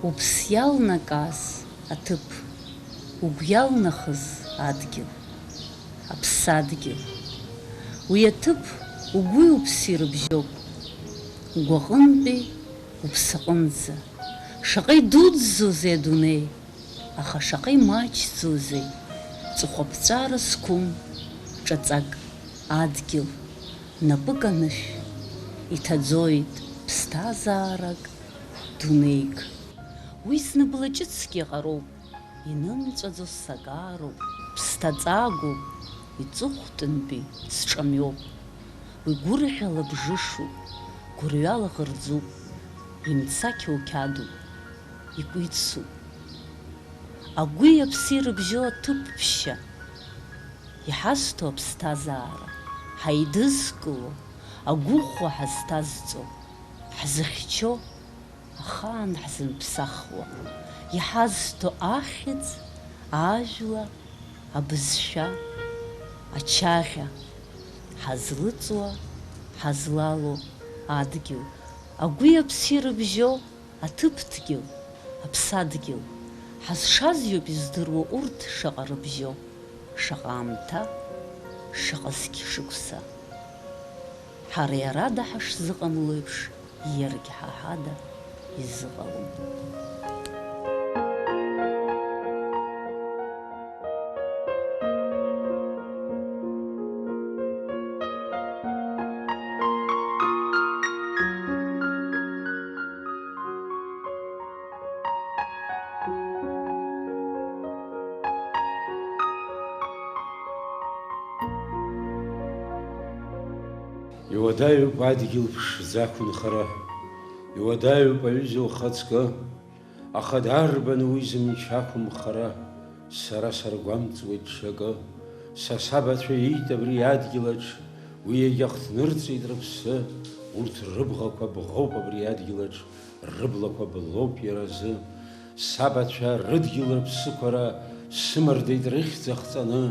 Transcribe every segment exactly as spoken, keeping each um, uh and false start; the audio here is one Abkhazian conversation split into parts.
Уԥс иалнакааз аҭыԥ, угәы иалнахыз адгьыл, аԥсадгьыл. Уи аҭыԥ угәи уԥси рыбжьоуп, угәаҟынтәи уԥсаҟынӡа. Шаҟа идуӡӡозеи адунеи, аха шаҟа имаҷӡозеи, ҵыхәаԥҵәара зқәым ҿаҵак адгьыл, напык анышә иҭаӡоит ԥсҭазаарак, дунеик. Уи зны бла ҿыцгьы ҟароуп, инымҵәаӡо сакаароуп, ԥсҭаҵагоуп, иҵыхәтәантәи сҿамҩоуп. Уи гәырӷьа лабжышуп, гәырҩа лаӷырӡуп, имцақьоу қьадуп, икәицуп. Агәи аԥси рыбжьоу аҭыԥ ԥшьа, иҳазҭо аԥсҭазаара, ҳаидызкыло, агәыхәа ҳазҭазҵо, ҳзыхьчо, ахаан ҳзымԥсахуа, иҳазҭо ахьӡ, ажәла, абызшәа, ачаӷьа, ҳазлыҵуа, ҳазлало адгьыл, агәи аԥси рыбжьоу аҭыԥ дгьыл, аԥсадгьыл, ҳазшаз иоуп издыруа урҭ шаҟа рыбжьоу, шаҟа аамҭа, шаҟа зқьы шықәса. Ҳара иарада ҳашзыҟамло еиԥш, иаргьы ҳа ҳада изыҟалом. Иуадаҩуп адгьыл ԥшӡа ақәынхара, иуадаҩуп аҩыза ухаҵкы, аха дарбан уи зымч ақәымхара, сара саргәамҵуеит ҽакы, са сабацәа иит абри адгьылаҿ, уи иагьахҭнырҵеит рыԥсы, урҭ рыбӷақәа бӷоуп абри адгьылаҿ, рыблақәа блоуп иара азы. Сабацәа рыдгьыл рыԥсықәара сымардеит рыхьӡ ахҵаны,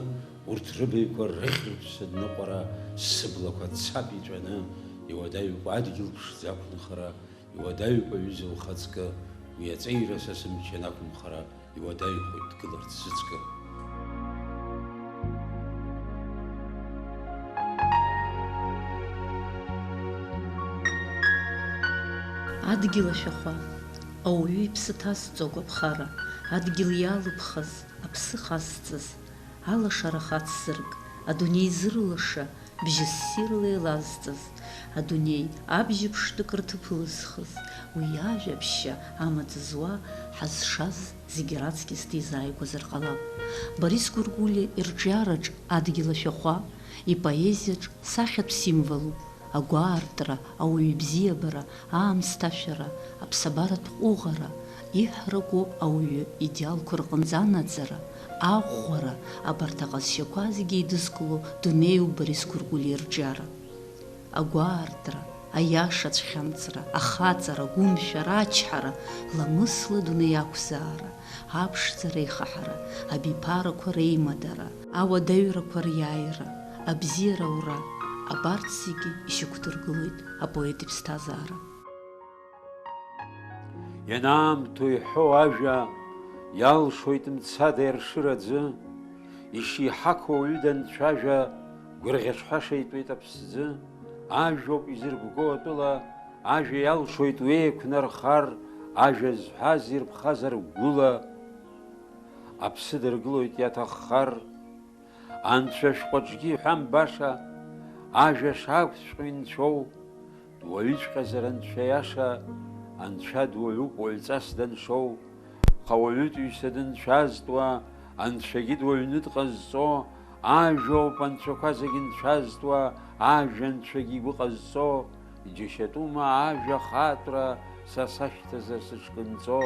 урҭ рыбаҩқәа рыхьырԥса ныҟәара сыблақәа цап иҵәаны, иуадаҩуп адгьыл ԥшӡа ақәынхара, иуадаҩуп аҩыза ухаҵкы, уи аҵеира са сымч ианақәымхара, иуадаҩхоит дгыларц зыцкы. Адгьыл ашәахәа, ауаҩы иԥсы ҭазҵо агәаԥхара, адгьыл иалыԥхаз, аԥсы хазҵаз, алашара хацзырк, адунеи зырлаша, бжьы ссирла еилазҵаз, адунеи абжьыԥштәык рҭыԥ ылызхыз, уи ажәа ԥшьа амаҵ зуа, ҳазшаз зегьы раҵкьыс дизааигәазар ҟалап. Борис Гәыргәлиа ирҿиараҿ адгьыл ашәахәа, ипоезиаҿ сахьатә символуп, агәаартра, ауаҩы ибзиабара, аамсҭашәара, аԥсабаратә ҟәыӷара, иҳаракуп ауаҩы идеалқәа рҟынӡа анаӡара, аӷәӷәара, абарҭ аҟазшьақәа зегьы еидызкыло дунеиуп Борис Гәыргәлиа ирҿиара. Агәаартра, аиаша цәхьамҵра, ахаҵара, агәымшәара, ачҳара, ламысла адунеи ақәзаара, аԥшӡа реихаҳара, абиԥарақәа реимадара, ауадаҩрақәа риааира, абзиара аура, абарҭ зегьы ишьақәдыргылоит апоет иԥсҭазаара. Ианаамҭоу иҳәоу ажәа иалшоит мцада иаршыра аӡы, ишиҳақәу ауаҩы данцәажәа, гәырӷьаҽҳәаша итәеит аԥсӡы, ажәоуп изырбго атәыла, ажәа иалшоит уеиқәнархар, ажәа зҳәаз ирԥхазар гәыла, аԥсы дыргылоит иаҭаххар, Анцәа шәҟәаҿгьы иҳәам баша, ажәа шақәҵәҟьоу инцәоу, дуаҩыҵәҟьазар Анцәа иаша, Анцәа дуаҩуп уаҩҵас даншоу, аха уаҩытәыҩса дынцәазтәуа, Анцәагьы дуаҩны дҟазҵо, ажәоуп анцәақәа зегь нцәазтәуа, ажәа Анцәагьы игәы ҟазҵо, иџьашьатәума ажәа хаатәра, са сашьҭазар сыҽкынҵо,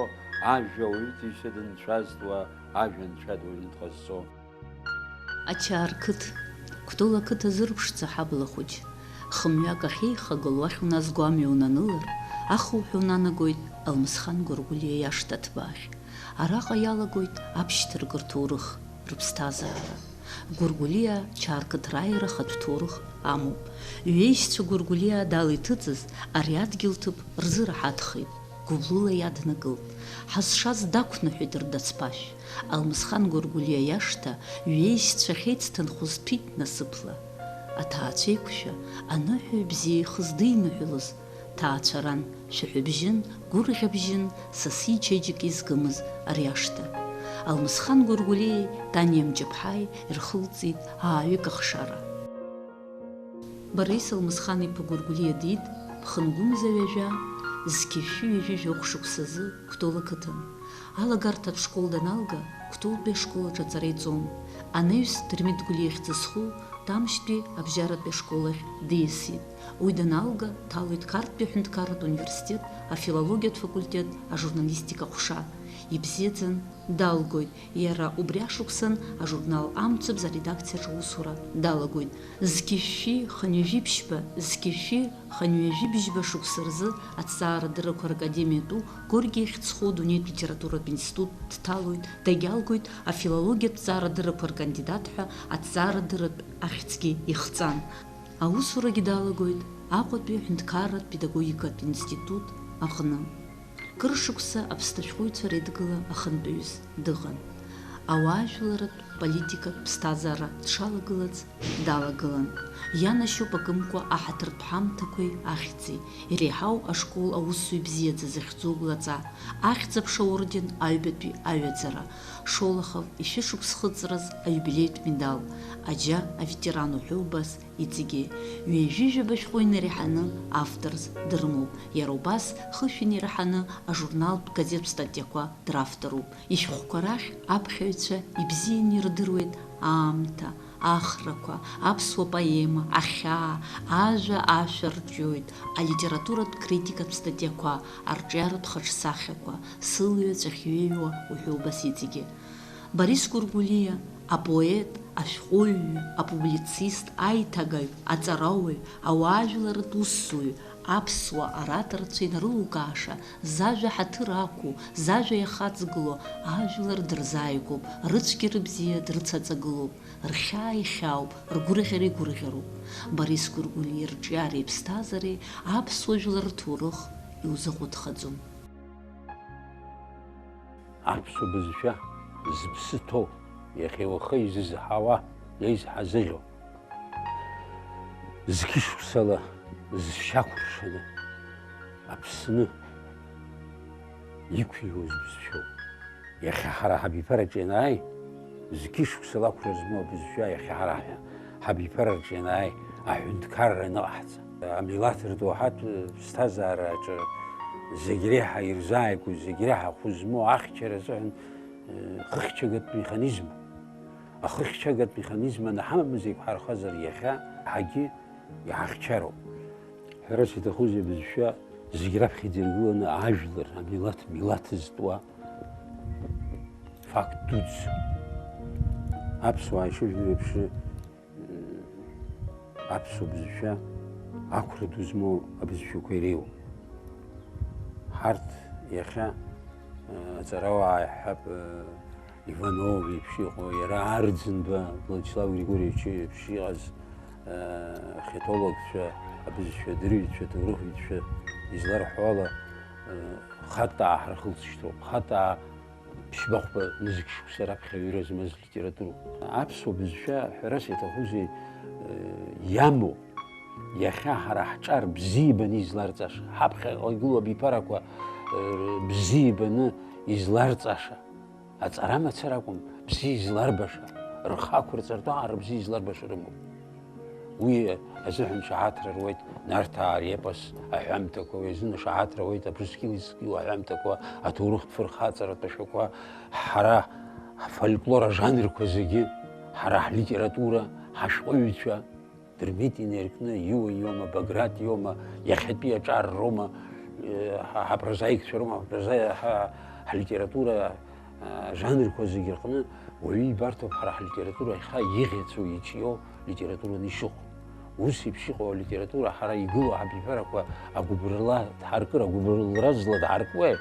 ажәа уаҩытәыҩса дынцәазтәуа, ажәа Анцәа дуаҩны дҟазҵо. Ачаа рқыҭ, Кәтол ақыҭа зырԥшӡо ҳабла хәыҷ, хымҩак ахьеихагылоу ахь уназго амҩа унанылар, ахуҳәа унанагоит Алмысхан Гәыргәлиа иашҭа ҭбаахь. Араҟа иалагоит аԥшьҭырга рҭоурых, рыԥсҭазаара. Гәыргәлиа Чаа рқыҭра аиара ахатә ҭоурых амоуп. Иҩеишьцәа Гәыргәлиа Адал иҭыҵыз ари адгьыл ҭыԥ рзыраҳаҭхеит. гәыблыла иаднакылт. Ҳазшаз дақәныҳәеит рдацԥашә. Алмысхан Гәыргәлиа иашҭа ҩеишьцәа ахьеицҭынхоз ҭәит насыԥла. Аҭаацәеиқәшәа, аныҳәаҩ бзиа ихы здиныҳәалоз, ҭаацәаран, шәаҳәабжьын, гәырӷьабжьын, са сичеиџьыка изгымыз ари ашҭа. Алмысхан Гәыргәлиеи Таниа Мҷыԥҳаи ирхылҵит ааҩык ахшара. Борис Алмысхан-иԥа Гәыргәлиа диит ԥхынгәымза ҩажәа, зқьи шәи ҩажәи жәохә шықәсазы Кәтол ақыҭан. Алагарҭатә школ даналга, Кәтолтәи ашкол аҿы аҵара иҵон. Анаҩс Дырмит Гәлиа ихьӡ зху Тамшьтәи абжьаратәи ашкол ахь диасит. Уи даналга, дҭалоит Қарҭтәи аҳәынҭқарратә университет афилологиатә факультет ажурналистика ҟәша. Ибзиаӡан далгоит. Иара убри ашықәсан ажурнал Амцабз аредакциаҿы аусура далагоит. Зқьи шәи хынҩажәи ԥшьба, зқьи шәи хынҩажәи бжьба шықәса рзы Аҭҵаарадыррақәа ракадемиатәу Горки ихьӡ зху адунеитә литературатә институт дҭалоит, дагьалгоит афилологиатә ҭҵаарадыррақәа ркандидат ҳәа аҭҵаарадырратә ахьӡгьы ихҵан. Аусурагьы далагоит Аҟәатәи аҳәынҭқарратә педагогикатә институт аҟны. Кыр шықәса аԥсҭа шәҟәыҩҩцәа реидгыла ахантәаҩыс дыҟан. Ауаажәларратә политикатә ԥсҭазаара дшалагылац далагылан. Ианашьоуп акымкәа аҳаҭыртә ҳамҭақәеи ахьӡи, иреиҳау ашкол аусзуҩ бзиаӡа захьӡу лаҵа, Ахьӡ-аԥша аорден аҩбатәи аҩаӡара, Шолохов ишәышықәс хыҵраз аиубилеитә медал, Аџьа аветеран уҳәа убас иҵегьы. Ҩажәи жәаба шәҟәы инареиҳаны авторс дрымоуп, иара убас хышә инареиҳаны ажурналтә газеҭтә статиақәа дравторуп. Ишәҟәқәа рахь аԥхьаҩцәа ибзианы ирдыруеит аамҭа, ахрақәа, аԥсуа поема, ахьаа, ажәа ашәа рҿиоит, алитературатә критикатә статиақәа, арҿиаратә хаҿсахьақәа, сылҩа ҵәахьҩеиуа уҳәа убас иҵегьы. Борис Гәыргәлиа, апоет, ашәҟәыҩҩы, апублицист, аиҭагаҩ, аҵарауаҩ, ауаажәларратә усзуҩ, аԥсуа ораторцәа инарылукааша, зажәа ҳаҭыр ақәу, зажәа иахаҵгыло ажәлар дырзааигәоуп, рыцәгьара бзиа дрыцаҵагылоуп, рхьаа ихьаауп, ргәырӷьара игәырӷьароуп. Борис Гәыргәлиа ирҿиареи иԥсҭазаареи аԥсуа жәлар рҭоурых иузаҟәыҭхаӡом. Аԥсуа бызшәа зыԥсы ҭоу, иахьа уахы изызҳауа, иаизҳазыӷьо, зқьышықәсала зшьақәыршаны Аԥсны иқәыҩуаз бызшәоуп. Иахьа ҳара ҳабиԥараҿы ианааи, зқьышықәсала ақәра змоу абызшәа иахьа ҳара ҳабиԥараҿы ианааи, аҳәынҭқарра аныҟаҳҵа. Амилаҭ рдоуҳатә ԥсҭазаараҿы зегь реиҳа ирзааигәоу, зегь реиҳа ахәы змоу ахьчара азыҳәан, э, хыхьчагатә механизм. Ахыхьчагатә механизм анаҳамамыз еиқәҳархазар, иахьа ҳагьы иҳахьчароуп. Ҳәарас иаҭахузеи, абызшәа зегь раԥхьаӡа иргыланы ажәлар, амилаҭ, милаҭ зтәуа факт дуӡӡа. Аԥсуаа ишыжәдыруа еиԥш, аԥсуа бызшәа ақәра ду змоу абызшәақәа иреиуоуп. Ҳарҭ иахьа, э, аҵарауаа иаҳҳәап, э, Иванов еиԥш иҟоу, иара Арӡынба Владислав Григорьевич еиԥш иҟаз, э, хетологцәа, абызшәа дырҩцәа, ҭоурыхҩцәа изларҳәо ала, э, хатаа ҳрыхылҵышьҭроуп. Хатаа ԥшьба-хәба нызқь шықәса раԥхьа аҩра змаз литературоуп. Аԥсуа бызшәа, ҳәарас иаҭахузеи, э, иамоу, иахьа ҳара ҳҿар бзиа ибаны изларҵаша, ҳаԥхьаҟа игылоу абиԥарақәа, э, бзиа ибаны изларҵаша, аҵара мацара акәым, бзиа изларбаша, рхы ақәырҵартә аҟара бзиа изларбаша рымоуп. Уи азыҳәан шаҳаҭра руеит Нарҭаа репос аҳәамҭақәа, уи азын шаҳаҭра руеит Абрыскьыл изкҩу аҳәамҭақәа, аҭоурыхтә фырхаҵаратә ашәақәа, ҳара ҳфольклор ажанрқәа зегьы, ҳара ҳлитература, ҳашәҟәыҩҩцәа, Дырмит инаркны, Иуа иоума, Баграт иоума, иахьатәи аҿар роума, э, ҳа-, ҳапрозаикцәа роума, ҳпроза-, ҳа-, ҳлитература, э, ажанрқәа зегьы рҟны уаҩы ибарҭоуп ҳара ҳлитература иахьа иӷьацәоу, иҿиоу литератураны ишыҟоу. Ус еиԥш иҟоу алитература ҳара игылоу ҳабиԥарақәа агәыбылра дҳаркыр, агәыбылра зла дҳаркуеи?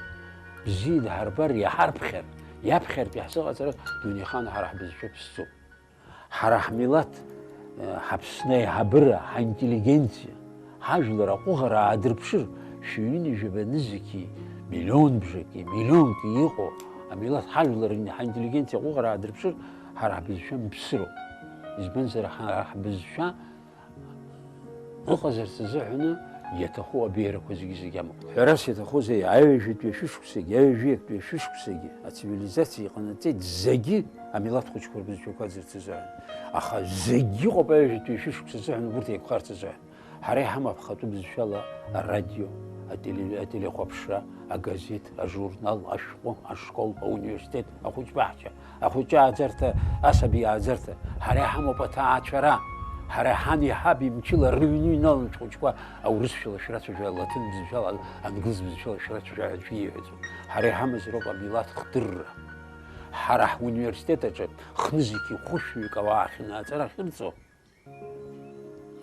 Бзиа дҳарбар, иаҳарԥхьар, иаԥхьартә иаҳзыҟаҵар, дунеихаан ҳара ҳбызшәа ԥсӡоуп. Ҳара ҳмилаҭ, э, ҳАԥсны аиҳабыра, ҳаинтеллигенциа, ҳажәлар аҟәыӷара аадырԥшыр, шәи ҩынҩажәи жәаба нызқьи Миллион бжаки, миллионки иҟоу амилаҭ ҳажәлар, ҳаинтеллигенциа аҟәыӷара аадырԥшыр, ҳара ҳбызшәа мԥсыроуп. Избанзар, ҳара ҳбызшәа ыҟазарц азыҳәаны иаҭаху абеиарақәа зегьы-зегьы амоуп. Ҳәарас иаҭахузеи, аҩажәатәи ашәышықәсагьы, аҩажәи актәи ашәышықәсагьы ацивилизациа иҟанаҵеит зегьы амилаҭ хәыҷқәа рбызшәақәа аӡырц азыҳәан. Аха зегьы ыҟоуп аҩажәатәи ашәышықәса азыҳәан, убырҭ еиқәхарц азыҳәан. Ҳара иҳамоуп ахатәы бызшәала арадио, ателе-, ателехәаԥшра, агазеҭ, ажурнал, ашәҟәы, ашкол, ауниверситет, ахәыҷбаҳча, ахәыҷы ааӡарҭа, асаби ааӡарҭа. Ҳара иҳамоуп аҭаацәара. Ҳара ҳан иҳаби мчыла рыҩны иналан шәхәыҷқәа аурысшәала шәрацәажәа, алаҭын бызшәала, англыз бызшәала шәрацәажәа ҳәа аӡәгьы ииҳәаӡом. Ҳара иҳамазароуп амилаҭ хдырра. Ҳара ҳуниверситет аҿы хнызқьи хәышәҩык ауаа ахьынааҵара ахьырҵо,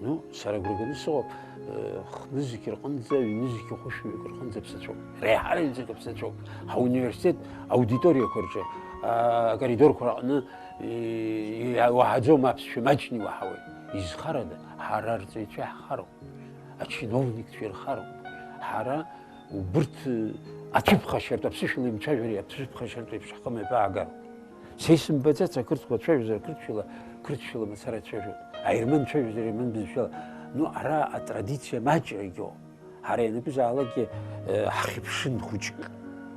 Ну, сара агәра ганы сыҟоуп, э, хнызқь рҟынӡа, ҩнызқь хәышәҩык рҟынӡа аԥсацәоуп. Реиҳараҩӡак аԥсацәоуп. Ҳауниверситет аудиториақәа рҿы, а, акоридорқәа рҟны, и-, и-, иуаҳаӡом аԥсшәа, маҷны иуаҳауеит. Изхарада? Ҳара арҵаҩцәа иаҳхароуп, ачиновникцәа ирхароуп. Ҳара убырҭ, э, ацәыԥхашьартә, аԥсышәала имцәажәари ацәыԥхашьартә еиԥш ҳхы мҩаԥаагар. Са исымбаӡац, ақырҭқәа цәажәозар ақырҭшәала, қырҭшәала мацара ицәажәоит. Аерман цәажәозар аерман бызшәала. Ну, ара атрадициа маҷрагьы ыҟоуп. Ҳара ианакәызаалакгьы, э, ҳхьыԥшын хәыҷык.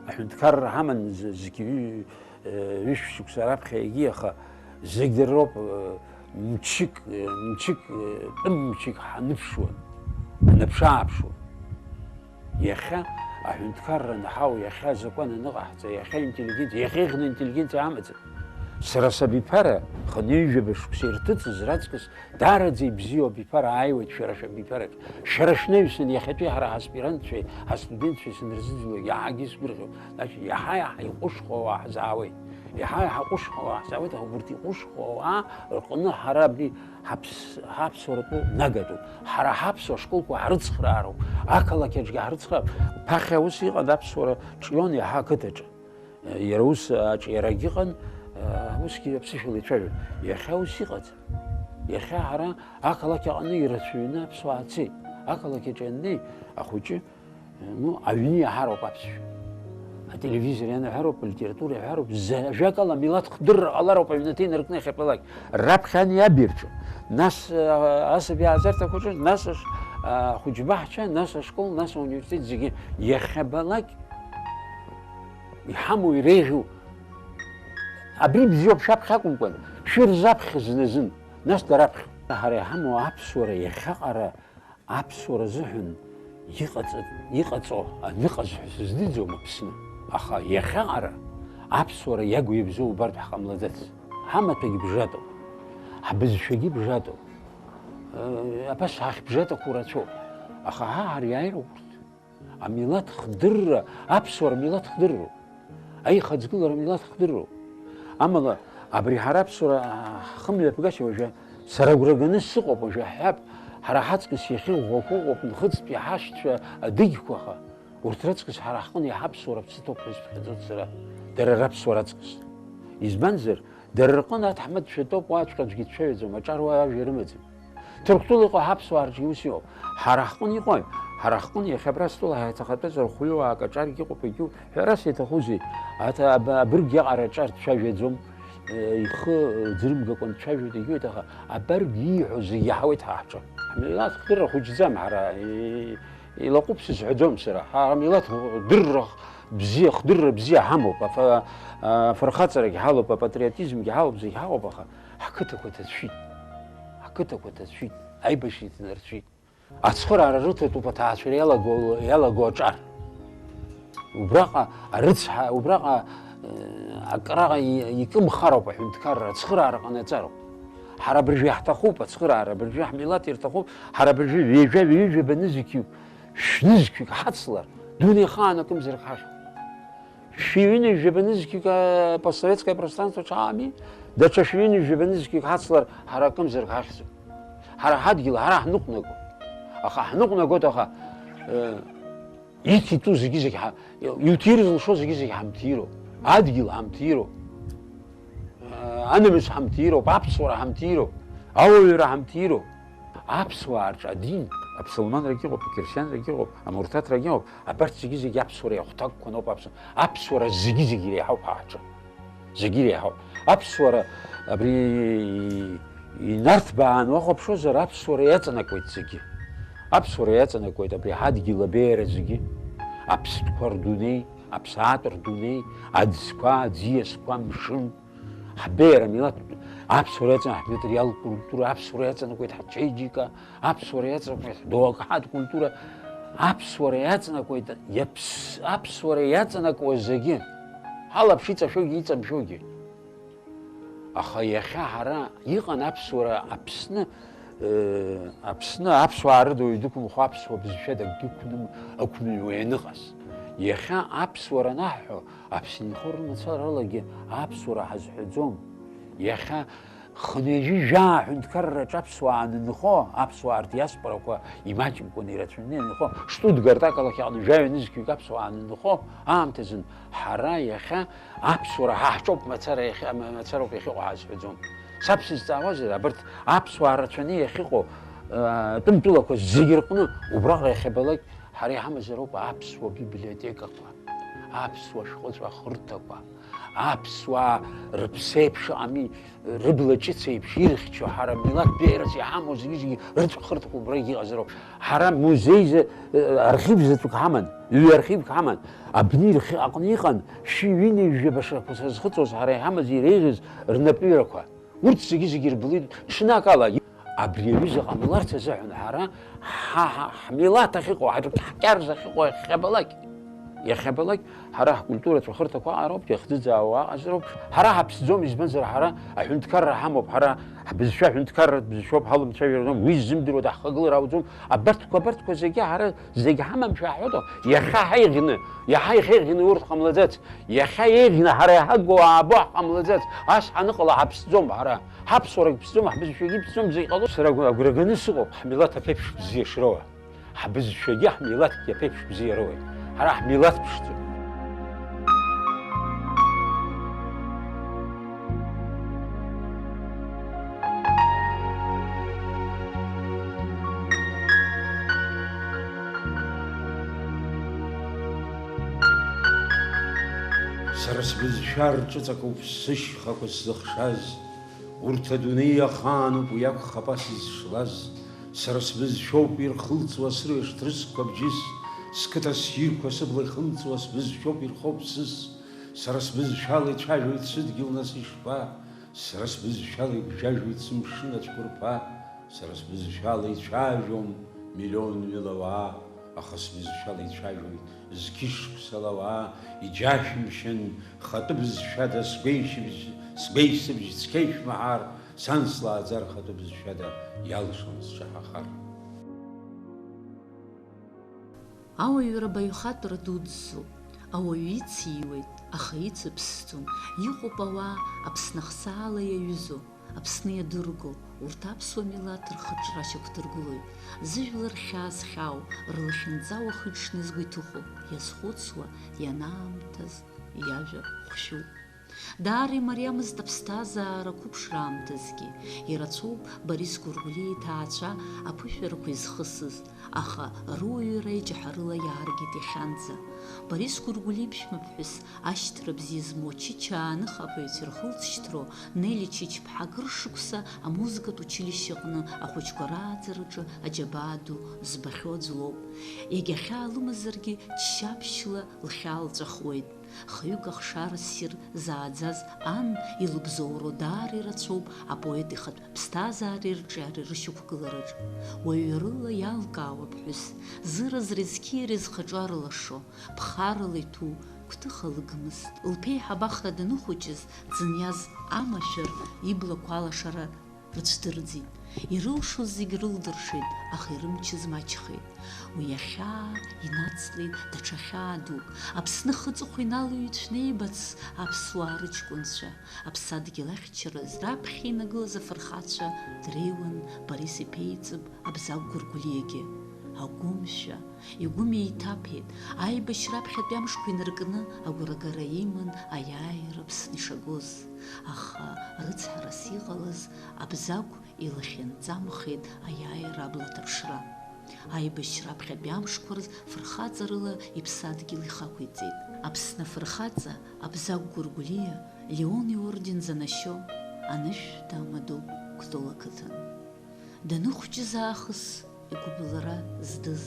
Аҳәынҭқарра ҳаман з-, зқьи ҩ-, э, ҩышә шықәса раԥхьа егьи, аха зегь дара роуп, э, мчык, э, мчык, э, тәым мчык ҳаныԥшуан, ҳаныԥшааԥшуан. Иахьа аҳәынҭқарра анҳау, иахьа азакәан аныҟаҳҵа, иахьа интеллигенциа, иахьа иӷны интеллигенциа амаӡам. Сара сабиԥара, хынҩажәаба шықәса ирҭыҵыз раҵкыс, даараӡа ибзиоу абиԥара ааиуеит шәара шәабиԥараҿ. Шәара шәнаҩсан иахьатәи ҳара ҳаспирантцәеи ҳастудентцәеи санырзыӡырҩлак иаҳагьы исгәырӷьоит. Значит, иаҳа-иаҳа иҟәышхо ауаа ҳзаауеит. Иаҳа-иаҳа ҟәышхо ауаа ҳзаауеит, аха убырҭ иҟәышхо ауаа рҟны ҳара абри ҳаԥс-, ҳаԥсуаратәы нагатәуп. Ҳара ҳаԥсуа школқәа ҳрыцхраароуп, ақалақь аҿгьы ҳрыцхраароуп. Ԥахьа ус иҟан аԥсуара ҿион иаҳа ақыҭаҿы. Иара ус аҿиарагь ыҟан, усгьы аԥсышәала ицәажәон. Иахьа ус иҟаӡам. Иахьа ҳара ақалақь аҟны ирацәаҩны аԥсуаа цеит. Ақалақь аҿы ианнеи, ахәыҷы Ну, аҩны иаҳароуп аԥсшәа. Ателевизор ианаҳәароуп, алитература иаҳәароуп, за-, ажәакала, амилаҭ хдырра ҟалароуп аҩнаҭа инаркны иахьатәалак. Раԥхьа ани абирҿы, нас, а, асаби ааӡарҭақәаҿы, нас аш-, а, ахәыҷбаҳча, нас ашкол, нас ауниверситет зегьы иахьабалак иҳамоу иреиӷьу абри бзиоуп шәаԥхьа акәымкәан, шәырзаԥхьа зны-зын, нас дараԥхьа. Ҳара иҳамоу аԥсуара иахьаҟара Аԥсуара азыҳәан иҟаҵа-, иҟаҵо аныҟаз ҳәа сыздырӡом Аԥсны. Аха иахьаҟара аԥсуара иагу иабзоу убартә ҳҟамлаӡац. Ҳамаҭәагь бжатоуп, ҳбызшәагьы бжатоуп. Э, абас ҳахьбжатақәоу рацәоуп. Аха ҳа ҳариааироуп урҭ. Амилаҭ хдырра, аԥсуара милаҭ хдырроуп. Аихаҵгылара милаҭ хдырроуп. Амала, абри ҳара аԥсуара ҳхымҩаԥгашьа уажәы, сара агәра ганы сыҟоуп, уажәы ҳҳәап, ҳара ҳаҵкыс иахьыӷәӷәақәа ыҟоуп, нхыҵтәи ҳашьцәа адыгьқәа, аха урҭ раҵкыс ҳара ҳҟны иаҳа аԥсуара ԥсыҭоуп ҳәа исԥхьаӡоит сара, дара раԥсуара аҵкыс. Избанзар, Дара рҟны аҭаҳмадцәа тоуп, уаҵәҟьа аӡәгьы дцәажәаӡом, аҿар уа ажәа рымаӡам. Ҭырқәтәыла иҟоу ҳаԥсуаа рҿгьы ус иҟоуп. Ҳара ҳҟны иҟои? Ҳара ҳҟны иахьа абра стәыла ҳаиҭахатәазар хәҩыуаак аҿаргьы ыҟоуп, егьу, ҳәарас иаҭахузеи? Аҭ-, аб-, абыргь иаҟара аҿар дцәажәаӡом, э, ихы, э, ӡрымгакәан дцәажәоит, егьуеит, аха абаргь ииҳәо зегь иаҳауеит ҳа ҳҿы. Ҳмилаҭ хдырра хәыҷӡам ҳара, и-, Илаҟәуп сызҳәаӡом сара. Ҳара милаҭ дырра бзиа, хдырра бзиа ҳамоуп, афа-, афырхаҵарагь ҳалоуп, апатриотизмгьы ҳалоуп, зегь ҳаҟоуп, аха ҳқыҭақәа ҭацәит. Ҳқыҭақәа ҭацәит, аибашьра иҭанарцәит. Ацхыраара рыҭатәуп аҭаацәара иалаго, иалаго аҿар. Убраҟа арыцҳа, убраҟа, э, акраҟа и-, икымхароуп аҳәынҭқарра, ацхыраара ҟанаҵароуп. Ҳара абыржәы иаҳҭахуп ацхыраара, абыржәы ҳмилаҭ ирҭахуп, ҳара абыржәы ҩажәа, ҩажәа банызқьҩык, шәнызқьҩык ҳацлар, дунеихаан акымзарак ҳахьуп. Шәи ҩынҩажәа банызқьҩык, а, постсоветское пространство ҽаами, даҽа шәи ҩынҩажәа банызқьҩык ҳацлар, ҳара акымзарак ҳахьӡуп. Ҳара ҳадгьыл, ҳара ҳныҟәнагоуп. Аха ҳныҟәнагоит, аха, э, Иҭитәу зегьы-зегь ҳа-, иуҭир зылшо зегьы-зегь ҳамҭироуп. Адгьыл ҳамҭироуп. Анамыс ҳамҭироуп, аԥсуара ҳамҭироуп, ауаҩра ҳамҭироуп. Аԥсуаа рҿы адин Аԥсылманрагьы ыҟоуп, ақьырсианрагьы ыҟоуп, амурҭаҭрагьы ыҟоуп, абарҭ зегьы-зегьы аԥсуара иахәҭакқәа ноуп аԥсуа. Аԥсуара зегьы-зегьы иреиҳауп ҳа ҳҿы. Зегьы иреиҳауп. Аԥсуара абри инарҭбааны уахәаԥшуазар, аԥсуара иаҵанакуеит зегьы. Аԥсуара иаҵанакуеит абри ҳадгьыл абеиара зегьы. Аԥстәқәа рдунеи, аԥсаатә рдунеи, аӡқәа, аӡиасқәа, амшын. Ҳбеиара милаҭ, аԥсуара иаҵанакуеит ҳматериалтә культура, аԥсуара иаҵанакуеит ҳчеиџьыка, аԥсуара иаҵанакуеит ҳдоуҳатә культура, аԥсуара иаҵанакуеит иаԥс-, аԥсуара иаҵанакуа зегьы. Ҳалаԥш иҵашәогьы иҵамшәогьы. Аха иахьа ҳара иҟан аԥсуара Аԥсны, э, Аԥсны аԥсуаа рыда уаҩ дықәымхо аԥсуа бызшәа дагьықәным-, ықәныҩуа ианыҟаз. Иахьа аԥсуара анаҳҳәо, Аԥсны инхо рымацаралагьы аԥсуара ҳазҳәаӡом. Иахьа хынҩажәи жәаа аҳәынҭқарраҿы аԥсуаа анынхо, аԥсуаа рдиаспорақәа имаҷымкәаны ирацәаны ианынхо, Штутгарт ақалақь аҟны жәаҩа нызқьҩык аԥсуаа анынхо аамҭазын, ҳара иахьа аԥсуара ҳа ҳҿоуп мацара иахьа-, ма-, мацароуп иахьыҟоу ҳазҳәаӡом. Саб сызҵаауазар, абарҭ аԥсуаа рацәаны иахьыҟоу, э, тәымтәылақәа зегьы рҟны убраҟа иахьабалак ҳара иҳамазароуп аԥсуа библиотекақәа, аԥсуа шәҟәыҵәахырҭақәа, аԥсуаа рыԥсеиԥш ами, рыбла ҿыц еиԥш ирхьчо, ҳара милаҭ беиарас иҳамоу зегьы-зегьы рыцәахырҭақәа убра иҟазароуп. Ҳара музеи за-, архив заҵәык ҳаман, ҩ-архивк ҳаман. Абни рхы аҟны иҟан шәи ҩынҩажәи жәаба шықәса зхыҵуаз ҳара иҳамаз иреиӷьыз рнапҩырақәа. Урҭ зегьы-зегьы ирбылит ҽнакала. Абри аҩыза ҟамларц азыҳәан ҳара ҳа-, ҳа-, ҳмилаҭ ахьыҟоу, ҳаҿ-, ҳкьарз ахьыҟоу иахьабалак, иахьабалак, ҳара ҳкультура ҵәахырҭақәа аҟароуп, иахӡыӡаауа аҟазароуп. Ҳара ҳаԥсӡом, избанзар, ҳара аҳәынҭқарра ҳамоуп, ҳара ҳбызшәа аҳәынҭқарратә бызшәоуп, ҳалымцәажәараӡом, уи ззымдыруа даҳхагылар ауӡом. Абарҭқәа, абарҭқәа зегьы ҳара зегь ҳамамшәа ҳҳәоит, иахьа ҳаиӷьны, иаҳа иахьеиӷьны урҭ ҟамлаӡац. Иахьа еиӷьны ҳара иҳагу аабо ҳҟамлаӡац. Ас ҳаныҟала ҳаԥсӡом ҳара. Ҳаԥсуарагь ԥсӡом, ҳбызшәагьы ԥсӡом, зегь ҟало сара агәра-, агәра ганы сыҟоуп, ҳмилаҭ аԥеиԥш бзиа шроуа. Ҳбызшәагьы ҳмилаҭгьы аԥеиԥш бзиа роуеит. Ҳара ҳмилаҭ ԥшӡоуп. Сара сбызшәа рҿыҵакуп сышьхақәа сзыхшаз, урҭ адунеи ахаануп уи акәхап ас изшлаз, сара сбызшәоуп ирхылҵуа сырҩаш ҭрысқәа бџьыс, сқыҭа ссирқәа сыбла ихымҵуа сбызшәоуп ирхоуп сыс, сара сбызшәала ицәажәоит сыдгьыл нас ишԥа, сара сбызшәала игәжәажәоит сымшын ацәқәырԥа, сара сбызшәала ицәажәом миллионҩыла ауаа, аха сбызшәала ицәажәоит зқьышықәсала ауаа, иџьашәымшьан, хатәы бызшәада сгәеишьыбжь, сгәеисыбжь цқьа ишәмаҳар, сан слааӡар хатәы бызшәада иалшон сҿаҳахар. Ауаҩра баҩхатәра дуӡӡоуп. Ауаҩы ициуеит, аха ицыԥсӡом. Иҟоуп ауаа Аԥсны ахсаала иаҩызоу, Аԥсны иадырго, урҭ аԥсуа милаҭ рхыҿра шьақәдыргылоит. Зыжәлар рхьаа зхьаау, рлахьынҵа уахыҽны згәы иҭыхо, иазхәыцуа, ианаамҭаз иажәа хәшьуп. Даара имариамызт аԥсҭазаара ақәыԥшра аамҭазгьы. Ирацәоуп Борис Гәыргәлиа иҭаацәа аԥышәарақәа изхысыз, аха руаҩра иҷаҳарыла иааргеит иахьанӡа. Борис Гәыргәлиа иԥшәмаԥҳәыс ашьҭра бзиа змоу Чычаа аныхаԥаҩцәа ирхылҵшьҭроу Нели Чычԥҳа акыр шықәса амузыкатә училишьче аҟны ахәыҷқәа рааӡараҿы аџьабаа ду збахьоу аӡә лоуп. Егьа хьаа лымазаргьы, џьшьаԥшьла лхьаа лҵәахуеит. Хаҩык ахшара ссир зааӡаз ан илыбзоуроу даара ирацәоуп апоет ихатә ԥсҭазаареи рҿиареи рышьақәгылараҿ. Уаҩрыла иалкаауа ԥҳәыс, зыразреи зқьиареи зхаҿы арлашо, ԥхарала иҭәу, гәҭыха лыгмызт. Лԥеиҳаб Ахра даныхәыҷыз, дзыниаз амашәыр иблақәа алашара рыцәдырӡит. Ирылшоз зегь рылдыршеит, аха ирымчыз маҷхеит. Уи ахьаа инацлеит даҽа хьаа дук. Аԥсны ахы-аҵыхәа иналыҩит шәнеибац, аԥсуаа рыҷкәынцәа. Аԥсадгьыл ахьчараз раԥхьа инагылаз афырхацәа дреиуан Борис иԥеиҵб Абзагә Гәыргәлиагьы. Агәымшәа, игәы меиҭаԥеит, аибашьра аԥхьатәи амшқәа инаркны агәрагара иман аиааира Аԥсны ишагоз. Аха рыцҳарас иҟалаз Абзагә илахьынҵамхеит аиааира абла ҭаԥшра. Аибашьра аԥхьатәи амшқәа рзы фырхаҵарыла иԥсадгьыл ихақәиҵеит. Аԥсны афырхаҵа Абзагә Гәыргәлиа Леон иорден занашьо анышә дамадоу Кәтол ақыҭан. Даныхәҷыз аахыс игәыбылра здыз,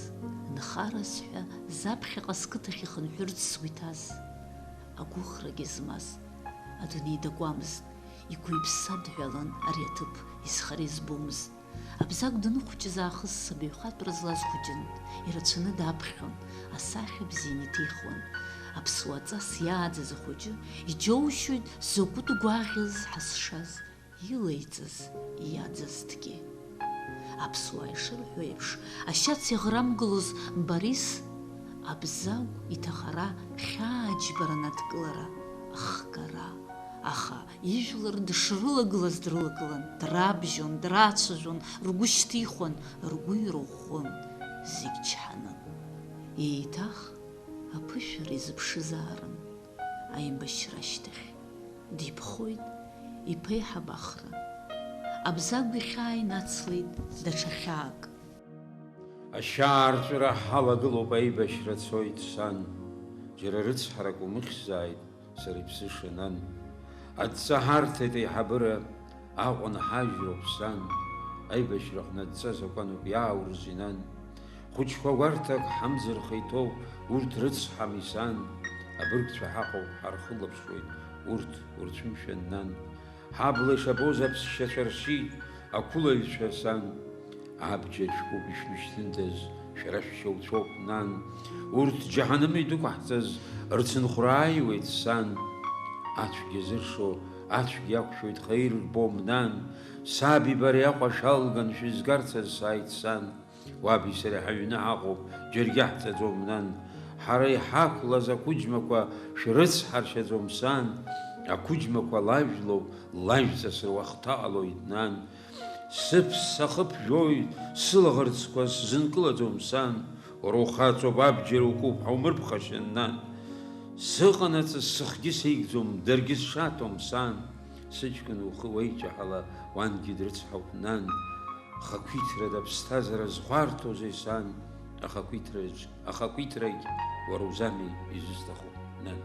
нхарас ҳәа заԥхьаҟа сқыҭахь ихынҳәырц сгәы иҭаз, агәыӷрагьы змаз, адунеи дакуамызт, игәы-иԥсы адҳәалан ари аҭыԥ изхара избомызт. Абзагә даныхәҷыз аахыс абаҩхатәра злаз хәыҷын, ирацәаны даԥхьон, асахьа бзианы иҭихуан. Аԥсуа ҵас иааӡаз ахәыҷы иџьоушьоит закәытә гәаӷьыз ҳазшаз, илеиҵаз иаӡазҭгьы. Аԥсуаа ишырҳәо еиԥш, ашьац иаӷрамгылоз Борис Абзагә иҭахара хьааџьбаран адкылара, ахгара, аха ижәлар дышрылагылаз дрылагылан, драбжьон, драцәажәон, ргәы шьҭихуан, ргәы ирӷәӷәон, зегь чҳаны. Еиҭах аԥышәара изыԥшызаарын аибашьра ашьҭахь. Диԥхоит иԥеиҳаб Ахра. Абзагә ихьаа инацлеит даҽа хьаак. Ашьаарҵәыра ҳалагылоуп, аибашьра цоит, сан. Џьара рыцҳарак умыхьзааит, сара иԥсыша, нан. Адҵа ҳарҭеит аиҳабыра, Аҟәа нҳажьроуп, сан. Аибашьраҟны адҵа закәануп, иааурыз инан. Хәыҷқәа гәарҭак ҳамӡырха иҭоуп, урҭ рыцҳами, сан. Абыргцәа ҳаҟоуп, ҳархылаԥшуеит, урҭ урцәымшәан, нан. Ҳабла ишабоз аԥсшьацәа ршьит, ақәылаҩцәа, сан. Абџьар шәкуп ишәмышьҭындаз, шәара шәшьауцәоуп, нан. Урҭ џьаҳаным идәықәаҳҵаз рцынхәрааиуеит, сан. Ацәгьа зыршо, ацәгьа иақәшәоит, хаир рбом, нан. Саб ибареи Аҟәа шәалган шәызгарцаз сааит, сан. Уаби сареи ҳаҩны ҳаҟоуп, џьаргьы ҳҵаӡом, нан. Ҳара иҳақәлаз ақәыџьмақәа шәрыцҳаршьаӡом, сан. Ақәыџьмақәа лажәлоуп, лажәҵас руахҭа ҟалоит, нан. Сыԥс ахыԥ жәоит, сылаӷырӡқәа сзынкылаӡом, сан. Уара ухаҵоуп, абџьар укуп, ҳаумырԥхашьан, нан. Сыҟанаҵы сыхгьы сеигӡом, даргьы сшаҭом, сан. Сыҷкәын ухы уеиҷаҳала, уангьы дрыцҳауп, нан. Хақәиҭрада аԥсҭазаара зхәарҭоузеи, сан? Ахақәиҭраҿ, ахақәиҭрагь уара узами изысҭаху, нан?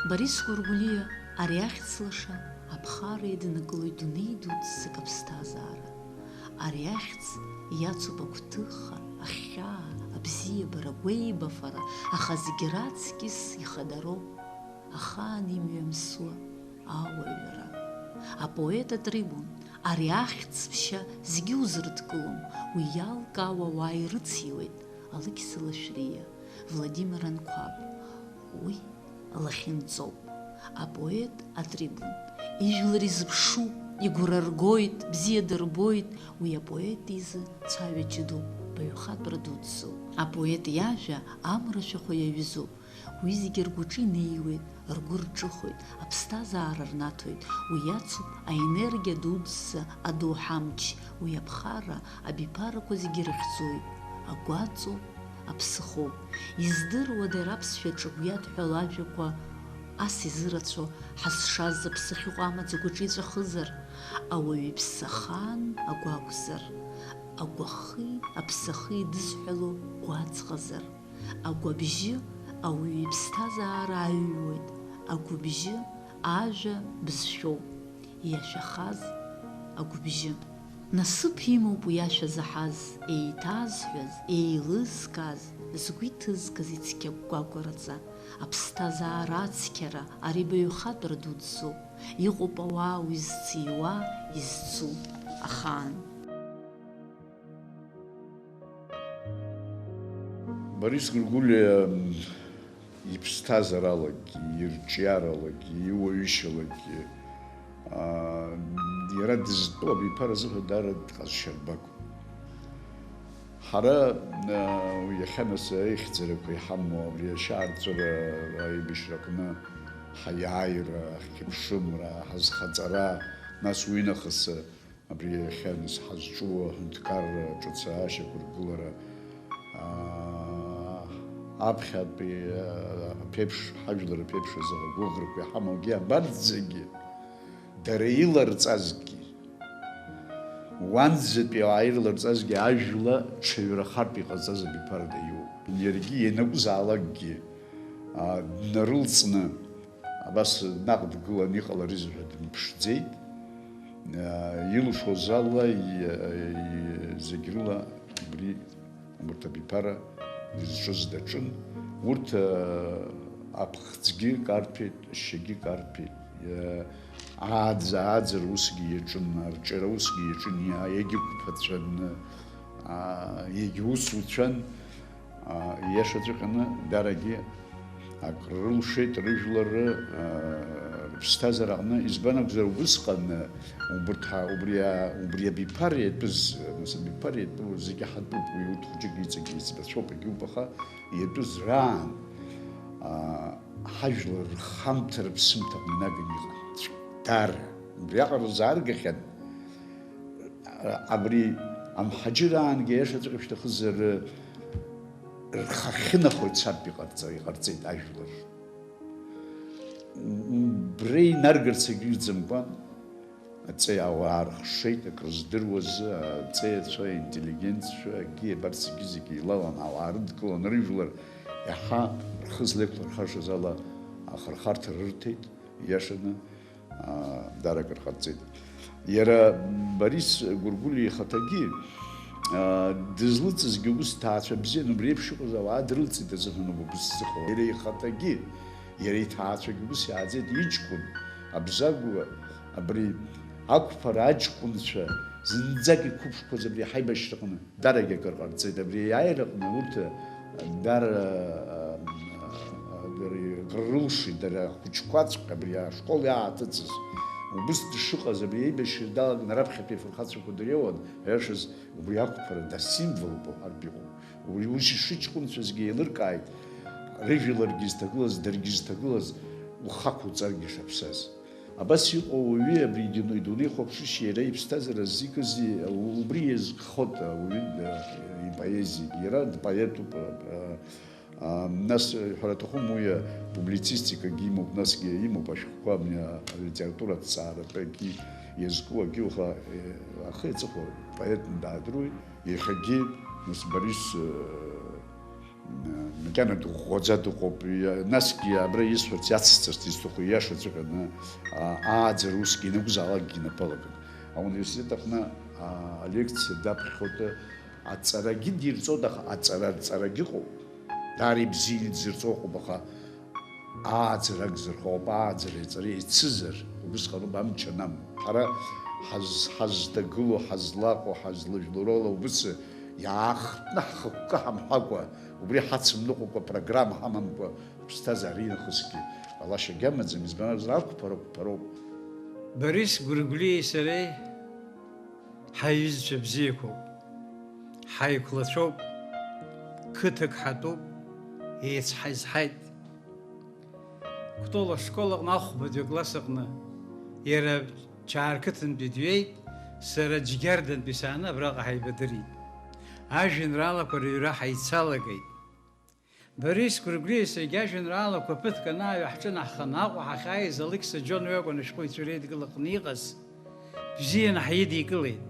Борис Гәыргәлиа ари ахьӡ лаша аԥхара еиднакылоит дунеи дуӡӡак аԥсҭазаара. Ари ахьӡ иацуп агәҭыха, ахьхьаа, абзиабара, агәеибафара, аха зегь раҵкьыс ихадароуп ахаан имҩамсуа ауаҩра. Апоет атрибун, ари ахьӡ-ԥшьа зегьы узырдкылом, уи иалкаауа ауаа ирыциуеит Алықьса Лашәриа, Владимир Анқәаб. Уи лахьынҵоуп. Апоет атрибун. Ижәлар изыԥшуп, игәра ргоит, бзиа дырбоит, уи апоет изы цәаҩа ҷыдоуп, баҩхатәра дуӡӡоуп. Апоет иажәа амра шәахәа иаҩызоуп. Уи зегьы ргәаҿы инеиуеит, ргәы рҿыхоит, аԥсҭазаара рнаҭоит, уи иацуп аенергиа дуӡӡа адоуҳа амч, уи аԥхара абиԥарақәа зегьы рыхьӡоит, агәаҵоуп, аԥсыхоуп. Издыруада иара аԥсшәа ҿыгә иадҳәало ажәақәа, ас изырацәоу, ҳазшаз аԥсы ахьыҟоу амаӡа агәаҿы иҵәахызар, ауаҩы иԥсы ахаан агәы акәзар, агәахи аԥсахи идызҳәало гәаҵӷазар? Агәабжьы ауаҩы иԥсҭазаара аҩуеит, агәыбжьы ажәа бызшәоуп, иашәахаз агәыбжьы. Насыԥ имоуп уи ашәа заҳаз, еиҭазҳәаз, еилызкааз, згәы иҭызгаз ицқьа гәгәагәараҵа, аԥсҭазаара ацқьара, ари баҩхатәра дуӡӡоуп, иҟоуп ауаа уи зциуа, изцу ахаан. Борис Гәыргәлиа иԥсҭазааралагьы, ирҿиаралагьы, иуаҩышьалагьы, аа, иара дызтәу абиԥара азыҳәа даара дҟазшьарбагон. Ҳара, аа, уи иахьа нас аихьӡарақәа иҳамоу абри ашьаарҵәыра аибашьраҟны ҳаиааира, ҳхьыԥшымра, ҳазхаҵара, нас уинахыс Абри иахьа нас ҳазҿу аҳәынҭқарра ҿыц ашьақәыргылара, аа, аԥхьатәи, аа, аԥеиԥш, ҳажәлар аԥеиԥш азы агәыӷрақәа иҳамоугьы абарҭ зегьы, дара иларҵазгьы, Уанӡатәи ауаа ирларҵазгьы ажәла ҽаҩрахартә иҟаҵаз абиԥара даиуп. Иаргьы ианакәызаалакгьы, а, днарылҵны, абас наҟ дгылан иҟаларызеи ҳәа дымԥшӡеит. А, илшоз ала, и-, и-, зегь рыла убри, убарҭ абиԥара дызҿыз даҿын. Урҭ, а, аԥхӡгьы карҭәеит, ашьагьы карҭәеит. Иа-, ааӡа, ааӡара усгьы иаҿын, арҿиара усгьы иаҿын, иа-, иагьықәԥацәан, а, иагьусуцәан, а, ииашаҵәҟьаны дарагьы акрылшеит рыжәлар, а, рыԥсҭазаара аҟны. Избан акәзар, убысҟан, убырҭ ҳа-, убри а-, убри абиԥара иатәыз, нас абиԥара иатәу зегьы ҳатәуп, уи урҭ хәыҷык иҵегь еиҵбацәоуп, егьиуп, аха иатәыз раан, а, ҳажәлар рхамҭа рыԥсымҭа аҟны инаганы иҟан. Даара. Убриаҟара рзааргахьан. Абри амҳаџьыраангьы, аиашаҵәҟьа шәҭахызар, рхахьынахоит саб иҟарҵа-, иҟарҵеит ажәлар. Убра инаргарц агьыгӡамкәан, аҵеи ауаа рхшеит, акрыздыруаз, аҵеицәа, аинтеллигентцәа, акгьы абарҭ зегьы-зегьы илалан, ауаа рыдкылан, рыжәлар иаҳа рхы злеиқәлырхашаз ала ахырхарҭа рырҭеит, ииашаны, аа, даара акыр ҟарҵеит. Иара Борис Гәыргәлиа ихаҭагьы, аа, дызлыҵызгьы ус ҭаацәа бзиан, убри еиԥш иҟаз ауаа дрылҵит азыҳәан ауп убыс зыҟала. Иара ихаҭагьы, иара иҭаацәагьы ус иааӡеит, иҷкәын, Абзагә, абри ақәԥара аҷкәынцәа зынӡак иқәыԥшқәаз абри ҳаибашьраҟны. Дарагьы акыр ҟарҵеит. Абри аиааираҟны урҭ, дара, а, а, акыр, акыр рылшеит, дара ахәыҷқәаҵәҟьа абри ашкол иааҭыҵыз. Убыс дшыҟаз, абри аибашьра далаганы раԥхьатәи афырхацәақәа дыриауан, аиашаз убри ақәԥара дасимволуп уҳәартә иҟоуп. Убри ус ишыҷкәынцәазгьы еилыркааит, рыжәларгьы зҭагылаз, даргьы зҭагылаз, ухақәуҵаргьы шаԥсаз. Абас иҟоу ауаҩы абри идунеи, идунеихәаԥшышьа иара иԥсҭазаара ззикызи, убри иазкхоит ауаҩы, э, ипоезиагьы. Иара дпоетуп, э, а, нас, э, ҳәара аҭахым, уи, э, публицистикагьы имоуп, насгьы имоуп ашәҟәқәа, абни, э, алитература аҭҵааратәы акгьы иазку, акгьы уаха, э, ахы иаҵыхәа поетны даадыруеит. Иахьагьы, нас, Борис, э, макьана дыӷәӷәаӡа дыҟоуп. Иа-, насгьы абра исҳәарц, иацсҵарц исҭаху ииашаҵәҟьаны, а, ааӡара усгьы ианакәзаалакгьы инапы алагоит. Ауниверситет аҟны, а, алекциа даԥхьоит, аҵарагьы дирҵоит, аха аҵара арҵарагьы ыҟоуп. Даара ибзианы идзырҵо ыҟоуп, аха ааӡара акәзар ҳәа ауп, ааӡареи аҵареи еицызар, убысҟаноуп амч анамоу. Ҳара ҳаз-, ҳазҭагылоу, ҳазлаҟоу, ҳазлажәлароу ала убыс иаахтны ҳхықәкы ҳамҳәакәа, убри ҳацымныҟәакәа, программа ҳамамкәа, ҳԥсҭазаара инахысгьы ҟалашьагьы амаӡам, избан акәзар, ақәԥара ақәԥароуп. Борис Гәыргәлиеи сареи ҳаиҩызцәа бзиақәоуп, ҳаиқәлацәоуп, қыҭак ҳатәуп, еицҳаизҳаит. Кәтол ашкол аҟны ахәбатәи акласс аҟны иара Чаарқыҭынтәи дҩеит, сара Џьгьардантәи сааны абраҟа ҳаибадырит. Ажәеинраалақәа рыҩра ҳаицалагеит. Борис Гәыргәлиа саргьы ажәеинраалақәа ԥыҭк анааҩ ҳҿынаҳханы Аҟәа ҳахьааиз Алықьса Џьон уи акәын ашәҟәыҩҩцәа реидгыла аҟны иҟаз. Бзианы ҳидикылеит.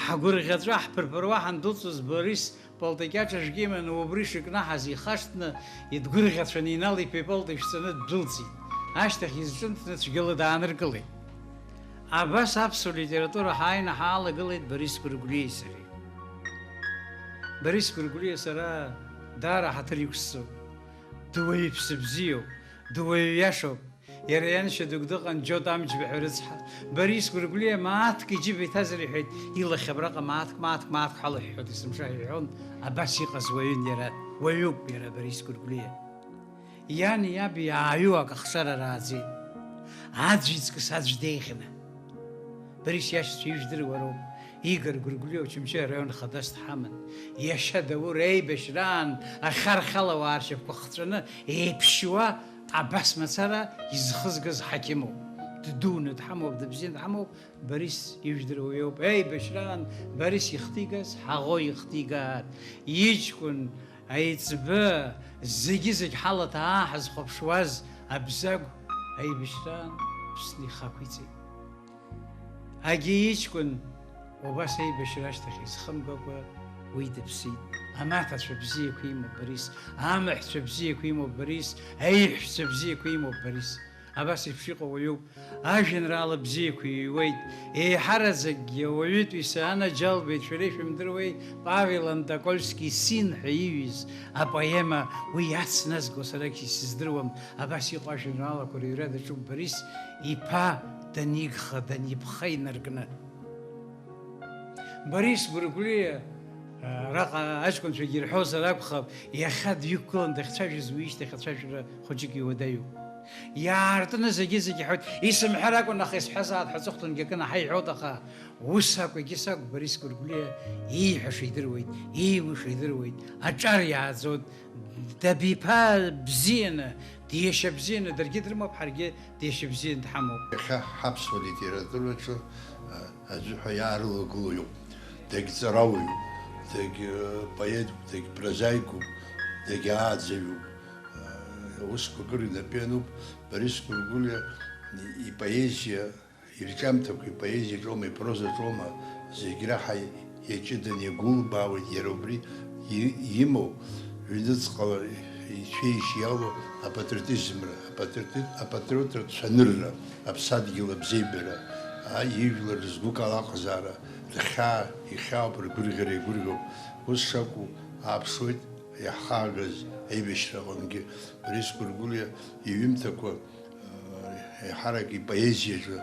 Ҳгәырӷьаҵәа ҳԥырԥыруа ҳандәылҵуаз Борис палтакьаҿ ажәгьы иманы убри шикнаҳаз ихашҭны, идгәырӷьацәаны иналиԥеи палта ишәҵаны ддәылҵит. Ашьҭахь изҿымҭны цәгьала дааныркылеит. Абас аԥсуа литература ҳааины ҳаалагылеит Борис Гәыргәлиеи сареи. Борис Гәыргәлиа сара даара ҳаҭыр иқәсҵоит. Дуаҩы иԥсы бзиоуп, дуаҩы иашоуп. Иара ианшьа дук дыҟан, Џьота Амҷба ҳәа рыцҳа. Борис Гәыргәлиа мааҭк иџьыба иҭазар иҳәеит, илахь абраҟа мааҭк, мааҭк, мааҭк ҳәа алыҳәҳәоит, есымша ҳәа иҳәон, абас иҟаз уаҩын иара, уаҩуп иара Борис Гәыргәлиа. Иани иаби ааҩуак ахшара рааӡеит. Аӡә иҵкыс аӡә деиӷьны. Борис иашьцәа ижәдыруа роуп. Игор Гәыргәлиа Очамчыра араион хадас дҳаман. Иашьа Даур еибашьраан ахьархьала ауаа ршьапқәа хҵәаны, еиԥшьуа, абас мацара изхызгаз ҳақьымоуп. Ддуны дҳамоуп, дыбзианы дҳамоуп, Борис ижәдыруа иоуп. Еибашьраан Борис ихҭигаз ҳаӷоу ихҭигааит. Иҷкәын, аиҵбы, зегьы-зегь ҳалаҭаа ҳазхәаԥшуаз Абзагә аибашьраан Аԥсны ихақәиҵеит. Агьи иҷкәын Убас аибашьра ашьҭахь изхымгакәа уи дыԥсит. Амаҭацәа бзиақәа имоуп Борис, амаҳәцәа бзиақәа имоуп Борис, аиҳәшьцәа бзиақәа имоуп Борис. Абас еиԥш иҟоу уаҩуп. Ажәеинраала бзиақәа иҩуеит. Еиҳараӡакгьы ауаҩытәыҩса анаџьалбеит, шәара ишәымдыруеи, Павел Антокольски Син ҳәа иҩыз апоема, уи ацназго сара исыздыруам. Абас иҟоу ажәеинраалақәа рыҩра даҿуп Борис иԥа данигха, даниԥха инаркны. Борис Гәыргәлиа, араҟа аҷкәынцәагьы ирҳәозар акәхап, иахьа дҩықәгылан дахьцәажәоз уи ишьҭахь ацәажәара хәыҷык иуадаҩуп. Иаартны зегьы-зегьы иҳәоит, исымҳәар акәын, аха исҳәазаат ҳәа аҵыхәтәангьы акы наҳаиҳәоит, аха ус акәу, егьыс акәу, Борис Гәыргәлиа ииҳәаша идыруеит, ииуша идыруеит, аҿар иааӡоит, дабиԥа бзианы, диашьа бзианы, даргьы дрымоуп, ҳаргьы Деишьа бзиа дҳамоуп. Иахьа ҳаԥсуа литератураҿы, а, аӡәы ҳәа иаарылагылоу иоуп. Дагьҵарауаҩуп, дагь, э, поетуп, дагь прозаикуп, дагь ааӡаҩуп. Э, аусқәа акыр инапы иануп. Борис Гәыргәлиа и-, ипоезиа, ирҿиамҭақәа, ипоезиаҿоума, ипрозаҿоума, зегь раҳа иаҷыданы иагәылбаауеит иара убри и-, имоу, ҩныҵҟала ицәеижь иалоу апатриотизмра, апатриоти-, апатриотратә цәанырра, аԥсадгьыл абзиабара, а, ижәлар рызгәыкала аҟазаара, рхьаа ихьаауп, ргәырӷьара иагәырӷьоуп. Ус шакәу ааԥшуеит иаҳхаагаз аибашьра аҟынгьы. Борис Гәыргәлиа иҩымҭақәа еиҳарак ипоезиаҿы,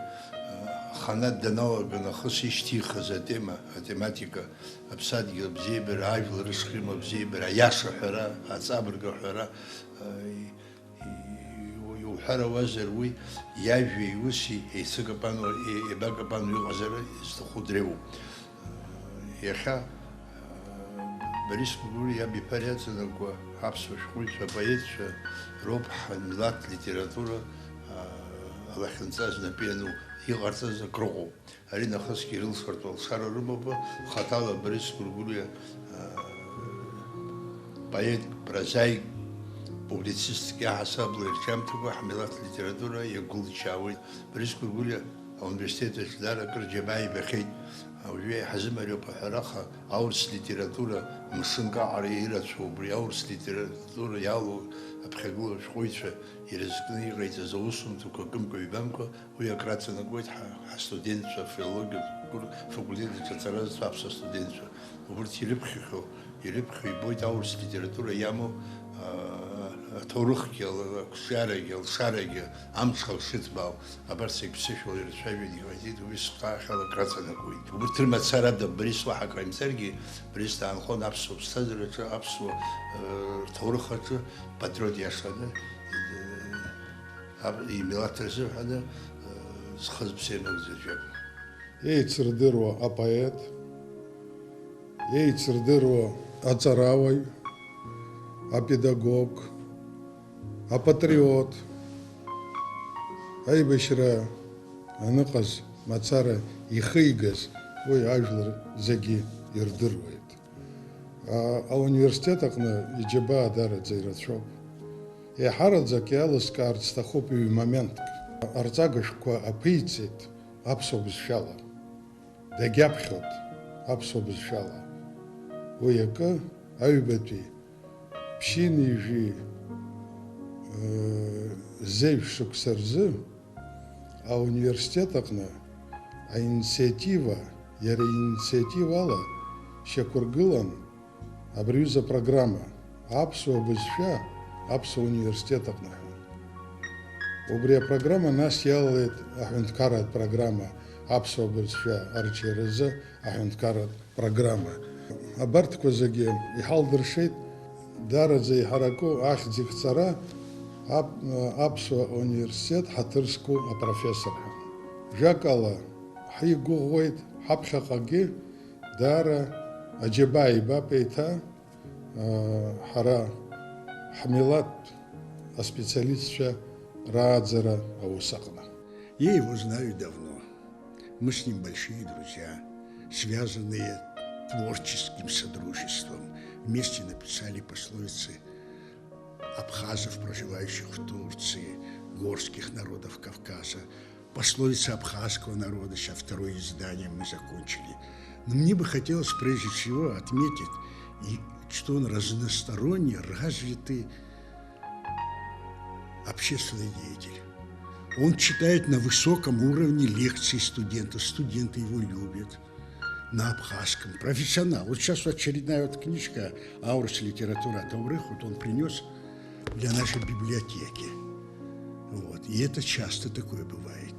аханатә даналага нахыс ишьҭихыз атема, атематика, аԥсадгьыл абзиабара, ажәлар рышхыма абзиабара, аиаша аҳәара, аҵабырг аҳәара, и-, и-, иуҳәарауазар, уи иажәеи уси еицыкапануа, е-, еибакапануа иҟазар изҭаху дреиуоуп. Иахьа, Борис Гәыргәлиа иаб иԥара иаҵанакуа аԥсуа шәҟәыҩҩцәа, апоетцәа роуп ҳмилаҭ литература, а, алахьынҵа знапы иану, иҟарҵаз акрыҟоуп. Ари нахысгьы ирылшартә алшара рымоуп, хаҭала Борис Гәыргәлиа, а, поет, прозаик, публицистк иаҳасабала ирҿиамҭақәа ҳмилаҭ литература иагәылччаауеит. Борис Гәыргәлиа ауниверситет аҿы даара акыр џьабаа ибахьеит. Уажәы иаҳзымариоуп аҳәара, аха аурыс литература мшынк аҟара ирацәоуп. Убри аурыс литература иалоу аԥхьагылоу ашәҟәыҩҩцәа ирызкны иҟаиҵаз аусумҭақәа акымкәа-ҩбамкәа уи акраҵанакуеит ҳа, ҳастудентцәа, афилологиатә факультет аҿы аҵара зҵо аԥсуа студентцәа. Убырҭ ирыԥхьахьоу, ирыԥхьо ибоит аурыс литература иамоу, аа, аҭоурыхгьы, ала-, ақәҿиарагьы, алшарагьы, амҽхак шыҭбаау, абарҭ зегь ԥсышәала ирацәажәаны иҟаиҵеит, уи схаахьала акраҵанакуеит. Убырҭ рымацара ада Борис уаҳа акраимҵаргьы, Борис даанхон аԥсуа ԥсҭазаараҿы, аԥсуа, э, рҭоурых аҿы патриот иашаны, э, аб-, имилаҭ рзыҳәаны, э, зхы зыԥсы ианагӡаӡәы. Еицырдыруа апоет, еицырдыруа аҵарауаҩ, апедагог, апатриот, аибашьра аныҟаз мацара ихигаз уи ажәлар зегьы ирдыруеит. А, ауниверситет аҟны иџьабаа дараӡа ирацәоуп. Еиҳараӡак иалыскаарц сҭахуп ҩ моментк. Арҵага шәҟәқәа аԥиҵеит аԥсуа бызшәала. Дагьаԥхьоит аԥсуа бызшәала. Уи акы, аҩбатәи ԥшьынҩажәи, э, зежә шықәса рзы ауниверситет аҟны аинициатива, иара иинициативала шьақәыргылан абри аҩыза апрограмма, аԥсуа бызшәа аԥсуа университет аҟны ҳәа. Убри апрограмма нас иалалеит аҳәынҭқарратә программа аԥсуа бызшәа арҽеиразы аҳәынҭқарратә программа. Абарҭқәа зегьы иҳалдыршеит, даараӡа иҳараку ахьӡ ихҵара ап-, аԥсуа университет ҳаҭыр зқәу апрофессор ҳәа. Жәакала, ҳаигәыӷуеит ҳаԥхьаҟагьы даара аџьабаа ибап еиҭа, аа, ҳара ҳмилаҭтә аспециалистцәа рааӡара аус аҟны. Я его знаю давно. Мы с ним большие друзья, связанные творческим содружеством. Вместе написали пословицы абхазов, проживающих в Турции, горских народов Кавказа. Пословица абхазского народа, сейчас второе издание мы закончили. Но мне бы хотелось прежде всего отметить, и, что он разносторонний, развитый общественный деятель. Он читает на высоком уровне лекции студентов, студенты его любят. На абхазском, профессионал. Вот сейчас очередная вот книжка «Аурус литература Таврых», вот он принес для нашей библиотеки. Вот. И это часто такое бывает.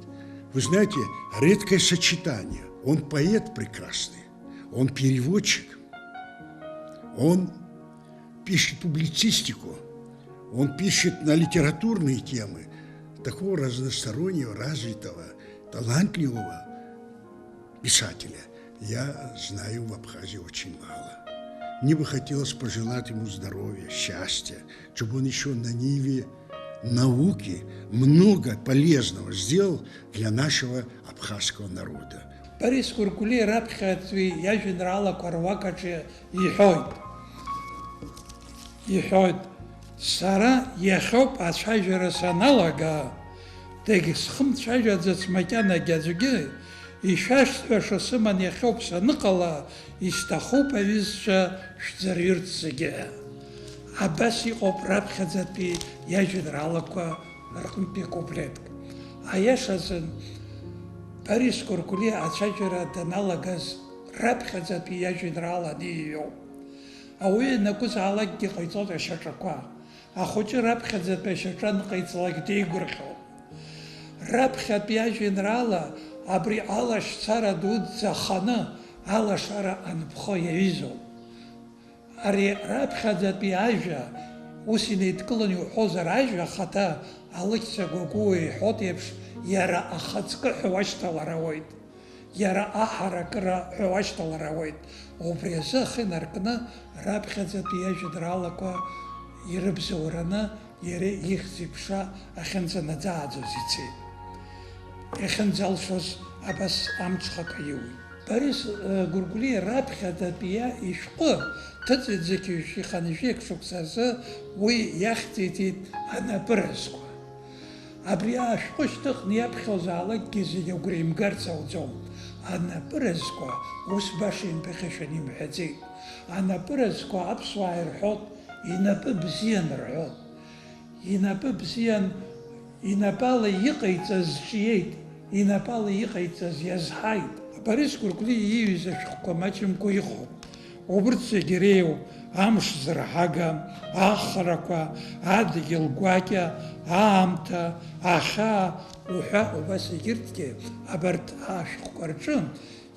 Вы знаете, редкое сочетание. Он поэт прекрасный, он переводчик, он пишет публицистику, он пишет на литературные темы. Такого разностороннего, развитого, талантливого писателя я знаю в Абхазии очень мало. Мне бы хотелось пожелать ему здоровья, счастья, чтобы он еще на ниве науки много полезного сделал для нашего абхазского народа. Борис Гәыргәлиа раԥхьатәи иажәеинраалақәа руак аҿы иҳәоит, иҳәоит, сара иахьоуп ацәажәара саналага, дагьсхымцәажәаӡац макьанагь аӡәгьы, ишәасҳәаша сыман иахьоуп саныҟала, исҭахуп аҩызцәа шәӡырҩырц зегьы. Абас иҟоуп раԥхьаӡатәи иажәеинраалақәа рҟынтәи куплетк. Аиашазын, Борис Гәыргәлиа ацәажәара даналагаз раԥхьаӡатәи иажәеинраала аниҩу. Ауаҩы ианакәызаалакгьы ҟаиҵоит ашьаҿақәа. Ахәыҷы раԥхьаӡатәи ашьаҿа анҟаиҵалак деигәырӷьон. Раԥхьатәи ажәеинраала абри алашьцара дуӡӡа аханы алашара анԥхо иаҩызоуп. Ари раԥхьаӡатәи ажәа, ус инеидкыланы иуҳәозар, ажәа ахаҭа, Алықьса Гәагәуа иҳәоит еиԥш, иара ахаҵкы ҳәа уашьҭалар ауеит, иара аҳаракыра ҳәа уашьҭалар ауеит. Убри азы ахы инаркны раԥхьаӡатәи иажәеинраалақәа ирыбзоураны иара ихьӡ-иԥша ахьынӡанаӡааӡоз ицеит. Иахьынӡалшоз абас амҽхак аиуит. Борис, э, Гәыргәлиа раԥхьаӡатәи иа-, ишәҟәы ҭыҵит зқьи жәшәи хынҩажәи акы шықәса азы уи иахьӡиҵеит анапыразқәа. Абри ашәҟәы шьҭыхны иаԥхьозаалакгьы зегьы агәра имгарц ауӡом. Анапыразқәа ус баша инԥыхьашәаны имҳәаӡеит. Анапыразқәа аԥсуаа ирҳәоит, инапы бзиан рҳәоит. Инапы бзиан, инапала иҟаиҵаз ҿиеит, инапала иҟаиҵаз иазҳаит. Борис Гәыргәлиа ииҩыз ашәҟәқәа маҷымкәа иҟоуп. Убырҭ зегьы иреиуоуп, амш зырҳага, ахрақәа, адгьыл гәакьа, аамҭа, ахьаа уҳәа убас егьырҭгьы, абарҭ ашәҟәқәа рҿы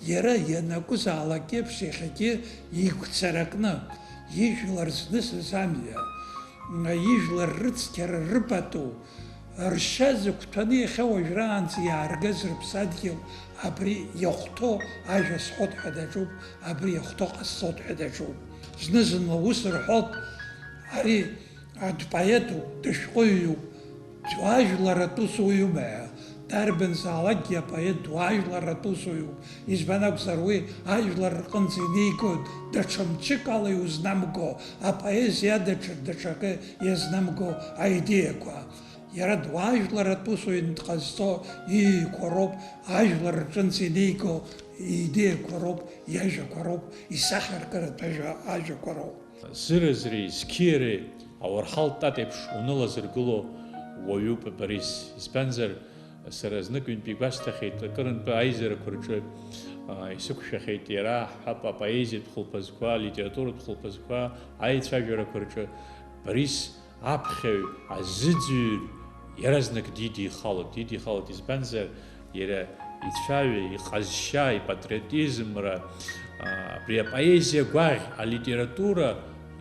иара ианакәызаалак еиԥш иахьагьы игәцаракны, ижәлар знысыз амҩа, ижәлар рыцқьара рыпату, ршьа зықәҭәаны иахьа уажәраанӡа иааргаз рыԥсадгьыл абри иахәҭоу ажәа сҳәот ҳәа даҿуп, абри иахәҭоу ҟасҵот ҳәа даҿуп. Зны-зынла ус рҳәот, ари адәпоетуп, дышәҟәыҩҩуп, дуаажәларатә усуҩума ҳәа. Дарбанзаалакгьы апоет дуаажәларатә усуҩуп, избан акәзар, уи ажәлар рҟынӡа инеиго даҽа мчык ала иузнамго, апоезиа даҽа, даҽакы иазнамго аидеиақәа. Иара дуаажәларатә усуҩны дҟазҵо ииҩқәа роуп, ажәлар рҿынӡа инеиго идеиақәа роуп, иажәақәа роуп, исахьаркыратә ажәа, ажәақәа роуп. Зыразреи зқьиареи ауарҳал тат еиԥш унылазыргыло уаҩуп Борис. Избанзар, сара знык ҩынтә игәасҭахьеит, акырынтәы аизарақәа рҿы, а, исықәшәахьеит иара, ҳҳәап, апоезиатә хәылԥазқәа, алитературатә хәылԥазқәа, аицәажәарақәа рҿы Борис аԥхьаҩ, азыӡырҩ иаразнак дидихалоит, дидихалоит, избанзар, иара ицәаҩа, иҟазшьа, ипатриотизмра, а, абри апоезиа гәаӷь, алитература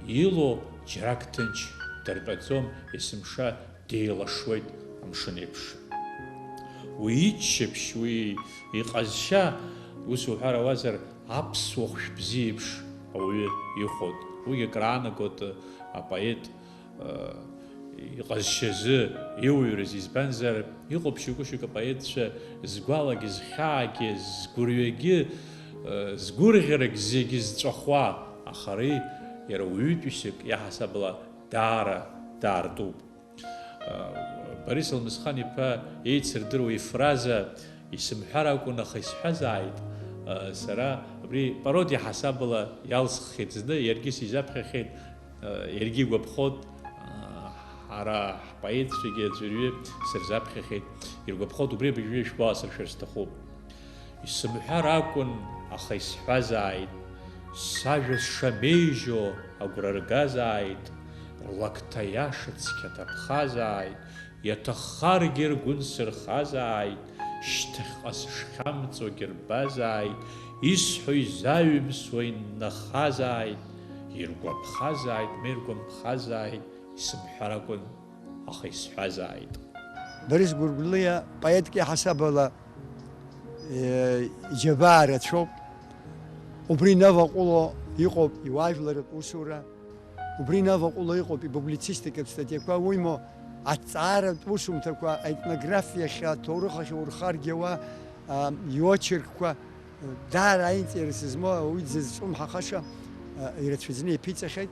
илоу џьарак ҭынч дыртәаӡом, есымша деилашуеит амшын еиԥш. Уи иччаԥшь, уи иҟазшьа, ус уҳәар ауазар, аԥсуа хәшә бзиа еиԥш ауаҩы ихәоит. Уигьы акраанагоит апоет иҟазшьазы, иуаҩразы, избанзар, иҟоуп шьоукы-шьоукы апоетцәа згәалагьы, зхьаагьы, згәырҩагьы, згәырӷьарагь зегьы зҵәахуа, аха ари иара уаҩытәыҩсак иаҳасабала даара даартуп. Борис Алмысхан-иԥа еицырдыруа ифраза, исымҳәар акәын, аха исҳәазааит, сара абри пародиа ҳасабала иалсххьеит зны, иаргьы сизаԥхьахьеит, иаргьы игәаԥхоит, ҳара ҳпоетцәагьы аӡәырҩы сырзаԥхьахьеит, иргәаԥхоит, убри абыржәы шәгәаласыршәар сҭахуп. Исымҳәар акәын, аха исҳәазааит, сажәа сшамеижьо агәра ргазааит, рлакҭа иаша цқьа ҭаԥхазааит, иаҭаххаргьы ргәы нсырхазааит, шьҭахьҟа сышхьамҵуагьы рбазааит, исҳәо изаҩымсуа иннахазааит, иргәаԥхазааит ма иргәамԥхазааит, исымҳәар акәын, аха исҳәазааит. Борис Гәыргәлиа поетк иаҳасабала, э, иџьабаа рацәоуп. Убри инаваҟәыло иҟоуп иуаажәларратә усура, убри инаваҟәыло иҟоуп ипублицистикатә статиақәа, уимоу аҭҵааратә усумҭақәа, аетнографиахь, аҭоурыхахь урхаргьы ауа, а, иочеркқәа, даара аинтерес змоу, ауаҩы дзызҿлымҳахаша, а, ирацәаӡаны иаԥиҵахьеит.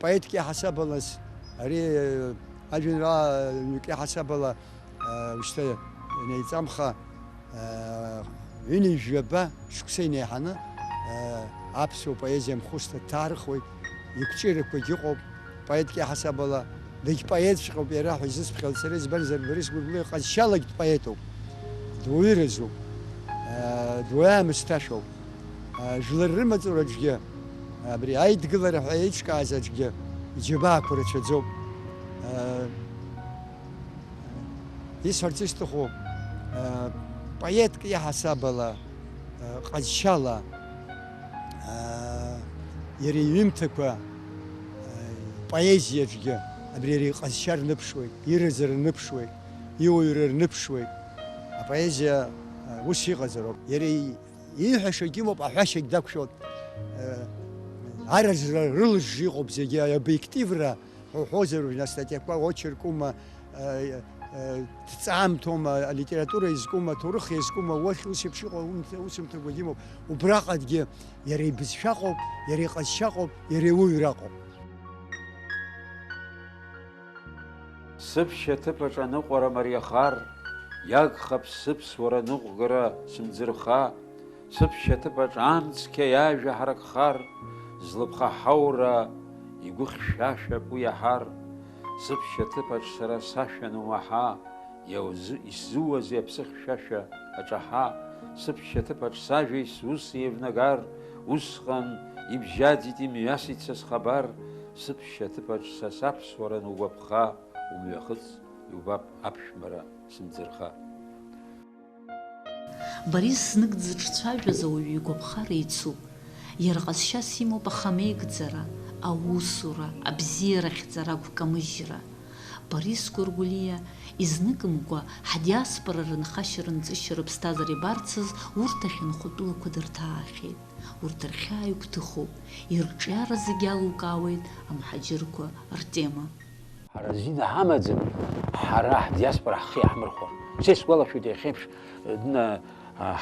Поетк иаҳасабалаз, ари, э, ажәеинраала ҩнык иаҳасабала, э, ушьҭа инеиҵамха, э, ҩынҩажәаба шықәса инеиҳаны, э, аԥсуа поезиа амхәышҭа дҭаарыхуеит, игәҿырақәагь ыҟоуп, поетк иаҳасабала, дагьпоетҵәҟьоуп иара ҳәа изысԥхьалоит сара, избанзар, Борис Гәыргәлиа ҟазшьалагь дпоетуп, дуаҩыразуп, э, дуаҩы аамысҭашәоуп. Жәлар рымаҵураҿгьы, абри аидгылара ҳәа еиҿкааз аҿгьы иџьабаақәа рацәаӡоуп. Исҳәарц исҭаху, поетк иаҳасабала, ҟазшьала, иара иҩымҭақәа, поезиаҿгьы абри иара иҟазшьа рныԥшуеит, иразра рныԥшуеит, иуаҩра рныԥшуеит. Апоезиа ус иҟазароуп. Иара Ииҳәашагь имоуп, аҳәашьагь дақәшәоит. Аразра рылыжж иҟоуп зегьы, аобиективра ҳәа уҳәозар, уажә астатиақәа, очеркума, ҭҵаамҭоума, алитература иазкума, аҭоурых иазкума, уахь ус еиԥш иҟоу аумҭа-, усумҭақәагь имоуп. Убраҟагьы иара ибызшәа ыҟоуп, иара иҟазшьа ыҟоуп, иара иуаҩра ыҟоуп. Сыԥшьа ҭыԥаҿ аныҟәара мариахар, иагхап сыԥсуара ныҟәгара сымӡырха, сыԥшьа ҭыԥаҿ амцқьа иажәа ҳаракхар, злыԥха ҳаура игәы хьшәашәап уи иаҳар, сыԥшьа ҭыԥаҿ сара сашәа анумаҳа, иаузы-, исзууазеи аԥсы хьшәашәа аҿаҳа, сыԥшьа ҭыԥаҿ сажәеи суси еивнагар, усҟан ибжьаӡит, имҩасит са схабар, сыԥшьа ҭыԥаҿ са саԥсуара анугәаԥха, умҩахыҵ, иубап аԥшәмара сымӡырха. Борис знык дзыҿцәажәаз ауаҩы игәаԥхара еицуп. Иара ҟазшьас имоуп ахамеигӡара, аусура, абзиарахьӡара агәкамыжьра. Борис Гәыргәлиа изныкымкәа ҳдиаспора рынхашьа-рынҵышьа рыԥсҭазаара ибарцаз урҭ ахьынхо тәылақәа дырҭаахьеит. Урҭ рхьаа игәҭыхоуп, ирҿиара зегьы алукаауеит амҳаџьырқәа ртема. Ҳара зина ҳамаӡам, ҳара ҳдиаспора ҳхы иаҳмырхәа. Са исгәалашәоит иахьеиԥш, дна-,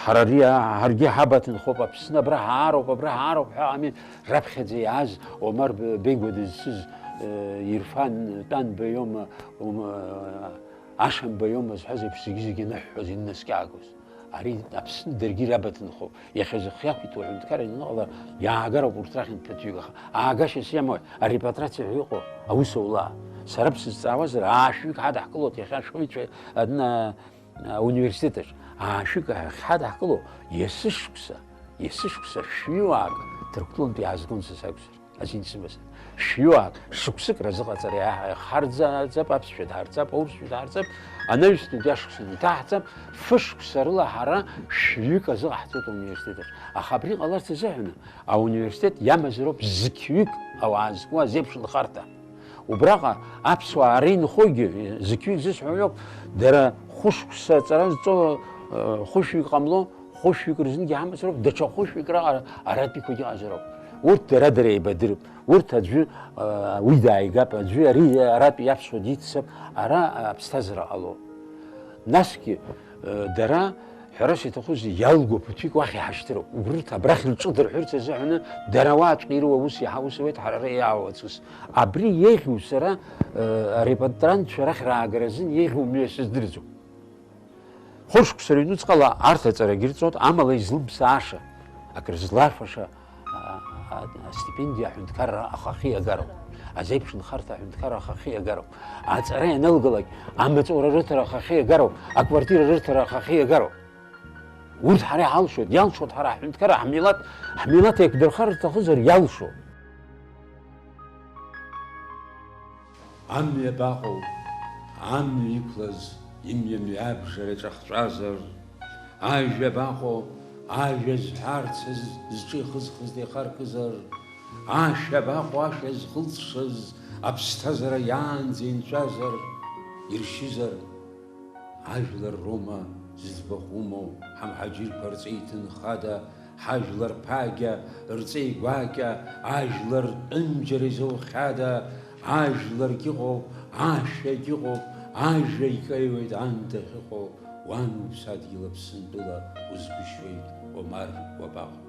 ҳара ари, ҳаргьы ҳабаҭынхоуп, Аԥсны абра ҳаароуп, абра ҳаароуп ҳәа ами, раԥхьаӡа иааз Омар Б-, Бегуа дызцыз, э, Ирфан Тәанба иоума, Ом-, э, Ашамба иоума зҳәаз еиԥш зегьы-зегьы аныҳәҳәоз, инаскьаагоз. Ари Аԥсны даргьы рабаҭынхоуп. Иахьа зхы иақәиҭу аҳәынҭқарра аныҟала, иаагароуп урҭ рахьынтә ԥыҭҩык, аха аагашьас иамои арепатриациа ҳәа иҟоу аусулаа? Сара бсызҵаауазар, аашәҩык ҳадаҳкылоит иахьа ашәҟәыҩҩцәа адна-, ауниверситет аҿы. Аашәҩык ахьҳадаҳкыло, есышықәса, есышықәса шәҩыуаак Ҭырқәтәылантә иаазгон са сакәзар. Азин сымазар. Шәҩыуаак, шықәсык разыҟаҵара иаҳ-, иаҳхарӡаӡап, аԥсшәа дҳарҵап, аурысшәа дҳарҵап, анаҩстәи ашықәсан иҭаҳҵап, фышықәса рыла ҳара шәҩык азыҟаҳҵоит ауниверситет аҿы. Аха абри ҟаларц азыҳәан ауниверситет иамазароуп зқьҩык ауаа зку азеиԥш нхарҭа. Убраҟа аԥсуаа ара инхогьы, зқьҩык зысҳәо иоуп, дара хәышықәса аҵара зҵо, э, хәышәҩык ҟамло, хәышәҩык рзынгьы ҳамазароуп, даҽа хәышәҩык раҟара аратәиқәагьы ыҟазароуп. Урҭ дара-дара еибадырып. Урҭ аӡәы, а, уи дааигап, аӡәы ари аратәи иаԥсуа диццап, ара аԥсҭазаара ҟало. Насгьы, а, дара Ҳәарас иаҭахузеи, иалго ԥыҭҩык уахь иҳашьҭыр, урҭ абрахь рҿы дырҳәырц азыҳәаны дара уаҵәҟьа ирыуа ус иаҳа-, ус иуеит ҳара ара иаауа аҵыс. Абри еиӷьу сара, э, арепатриантцәа рахь раагара азын еиӷьу мҩа сыздырӡом. Хәышықәса рыҩнуҵҟала арҭ аҵарагьы рҵот, амала излымԥсааша, акрызларфаша, а, а, астипендиа аҳәынҭқарра ахахьы иагароуп, азеиԥш нхарҭа аҳәынҭқарра ахахьы иагароуп, аҵара ианалгалак, амаҵура рыҭара ахахьы иагароуп, аквартира рыҭара ахахьы иагароуп. Урҭ ҳара иҳалшоит, иалшоит ҳара ҳҳәынҭқарра, ҳмилаҭ, ҳмилаҭ еиқәдырхар рҭахызар иалшо. Амҩа абаҟоу, амҩа иқәлаз, имҩа мҩабжара иҿахҵәазар? Ажәа абаҟоу, ажәа зҳәарц з-, зҿы ихызхыз деихаркызар? Ашәа абаҟоу, ашәа зхылҵшаз аԥсҭазара иаанӡа инҵәазар, иршьызар? Ажәлар роума зыӡбахә умоу, ҳамҳаџьырқәа рҵеи ҭынхада, ҳажәлар ԥагьа, рҵеи гәакьа, ажәлар тәымџьара изоухьада, ажәларгь ыҟоуп, ашәагь ыҟоуп, ажәа икеиуеит ан дахьыҟоу, уан уԥсадгьыл Аԥсынтәыла узгәышьуеит, Омар, уабаҟоу?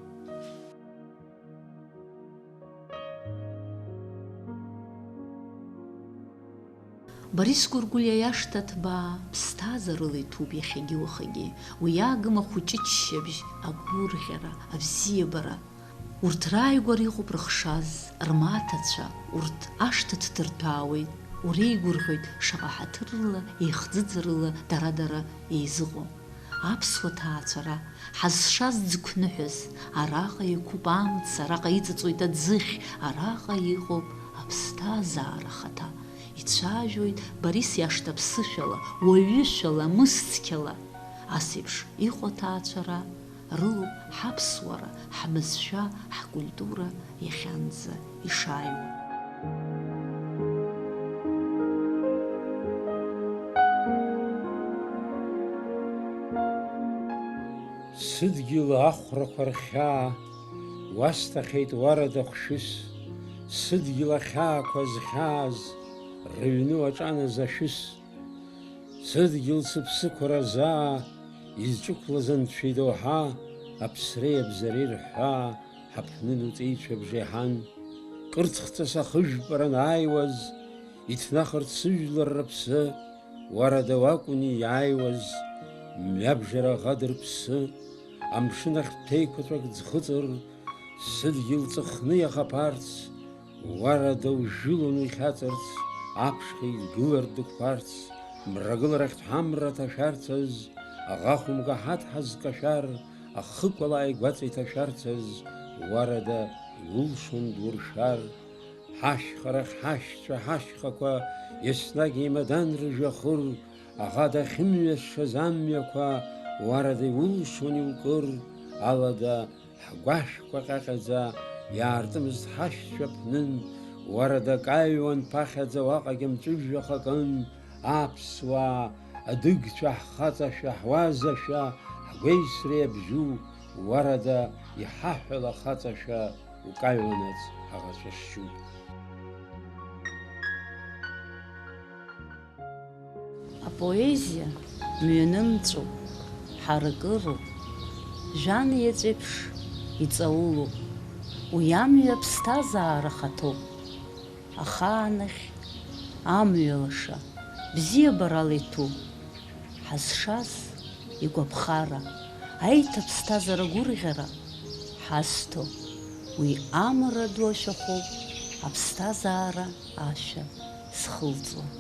Борис Гәыргәлиа иашҭа ҭбаа ԥсҭазаарыла иҭәуп иахьагьы уахагьы. Уи иагым ахәыҷы ччабжь, агәырӷьара, абзиабара. Урҭ рааигәара иҟоуп рыхшаз, рмаҭацәа, урҭ ашҭа ҭдырҭәаауеит, уреигәырӷьоит шаҟа ҳаҭырла, еихӡыӡарыла дара-дара еизыҟоу. Аԥсуа ҭаацәара, ҳазшаз дзықәныҳәаз, араҟа иқәуп амца, араҟа иҵыҵуеит аӡыхь, араҟа иҟоуп аԥсҭазаара ахаҭа. Ицәажәоит Борис иашҭа ԥсышәала, уаҩышәала, мысцқьала. Ас еиԥш иҟоу аҭаацәара рылоуп ҳаԥсуара, ҳбызшәа, ҳкультура иахьанӡа ишааиуа. Сыдгьыл ахәрақәа рхьаа, уасҭахьеит уарада хәшәыс, сыдгьыл ахьаақәа зхьааз, рыҩны уаҿаназ ашәыс. Сыдгьыл сыԥсықәара заа, изҿықәлаз анцәа идоуҳа, аԥсреи абзареи рҳәаа, ҳаԥнын уҵеицәа бжеиҳан. Кырцхҵас ахыжәпара анааиуаз, иҭнахырц сыжәлар рыԥсы, уарада уакәын иааиуаз, мҩабжара аӷа дырԥсы, амшын ахьтә ҭеиқәаҵәак ӡхыҵыр, сыдгьыл ҵыхны иахаԥарц, уарада ужәылон уи хьаҵырц, аԥшқа идгылар дықәԥарц, мрагыларахьтә ҳамра ҭашәарцаз, аӷа хәымга ҳаҭ ҳазкашәар, ахықәала ааигәаҵа иҭашәарцаз, уарада иулшон дуршәар. Ҳашьхарахь ҳашьцәа, ҳашьхақәа, еснагь еимадан рыжәҩахыр, аӷа дахьымҩасшаз амҩақәа, уарада иулшон иукыр, алада ҳгәашәқәа ҟьаҟьаӡа иаартымызт ҳашьцәа ԥнын, уарада акаҩуан ԥахьаӡа уаҟагь амҵәыжәҩа хакын, аԥсуаа, адыгцәа ҳхаҵашәа, ҳуазашәа, ҳгәеисра иабжьу, уарада иҳаҳәала хаҵашәа укаҩуанаҵ аӷацәа шшьу. Апоезиа мҩанымҵәоуп, ҳаракыроуп, жәан иаҵәеиԥш иҵаулоуп, уи амҩа аԥсҭазаара хаҭоуп. Ахаанахь амҩа лаша, бзиабарала иҭәу, ҳазшаз игәаԥхара, аиҭаԥсҭазаара гәырӷьара ҳазҭо, уи амра ду ашәахәоуп аԥсҭазаара ашәа зхылҵуа.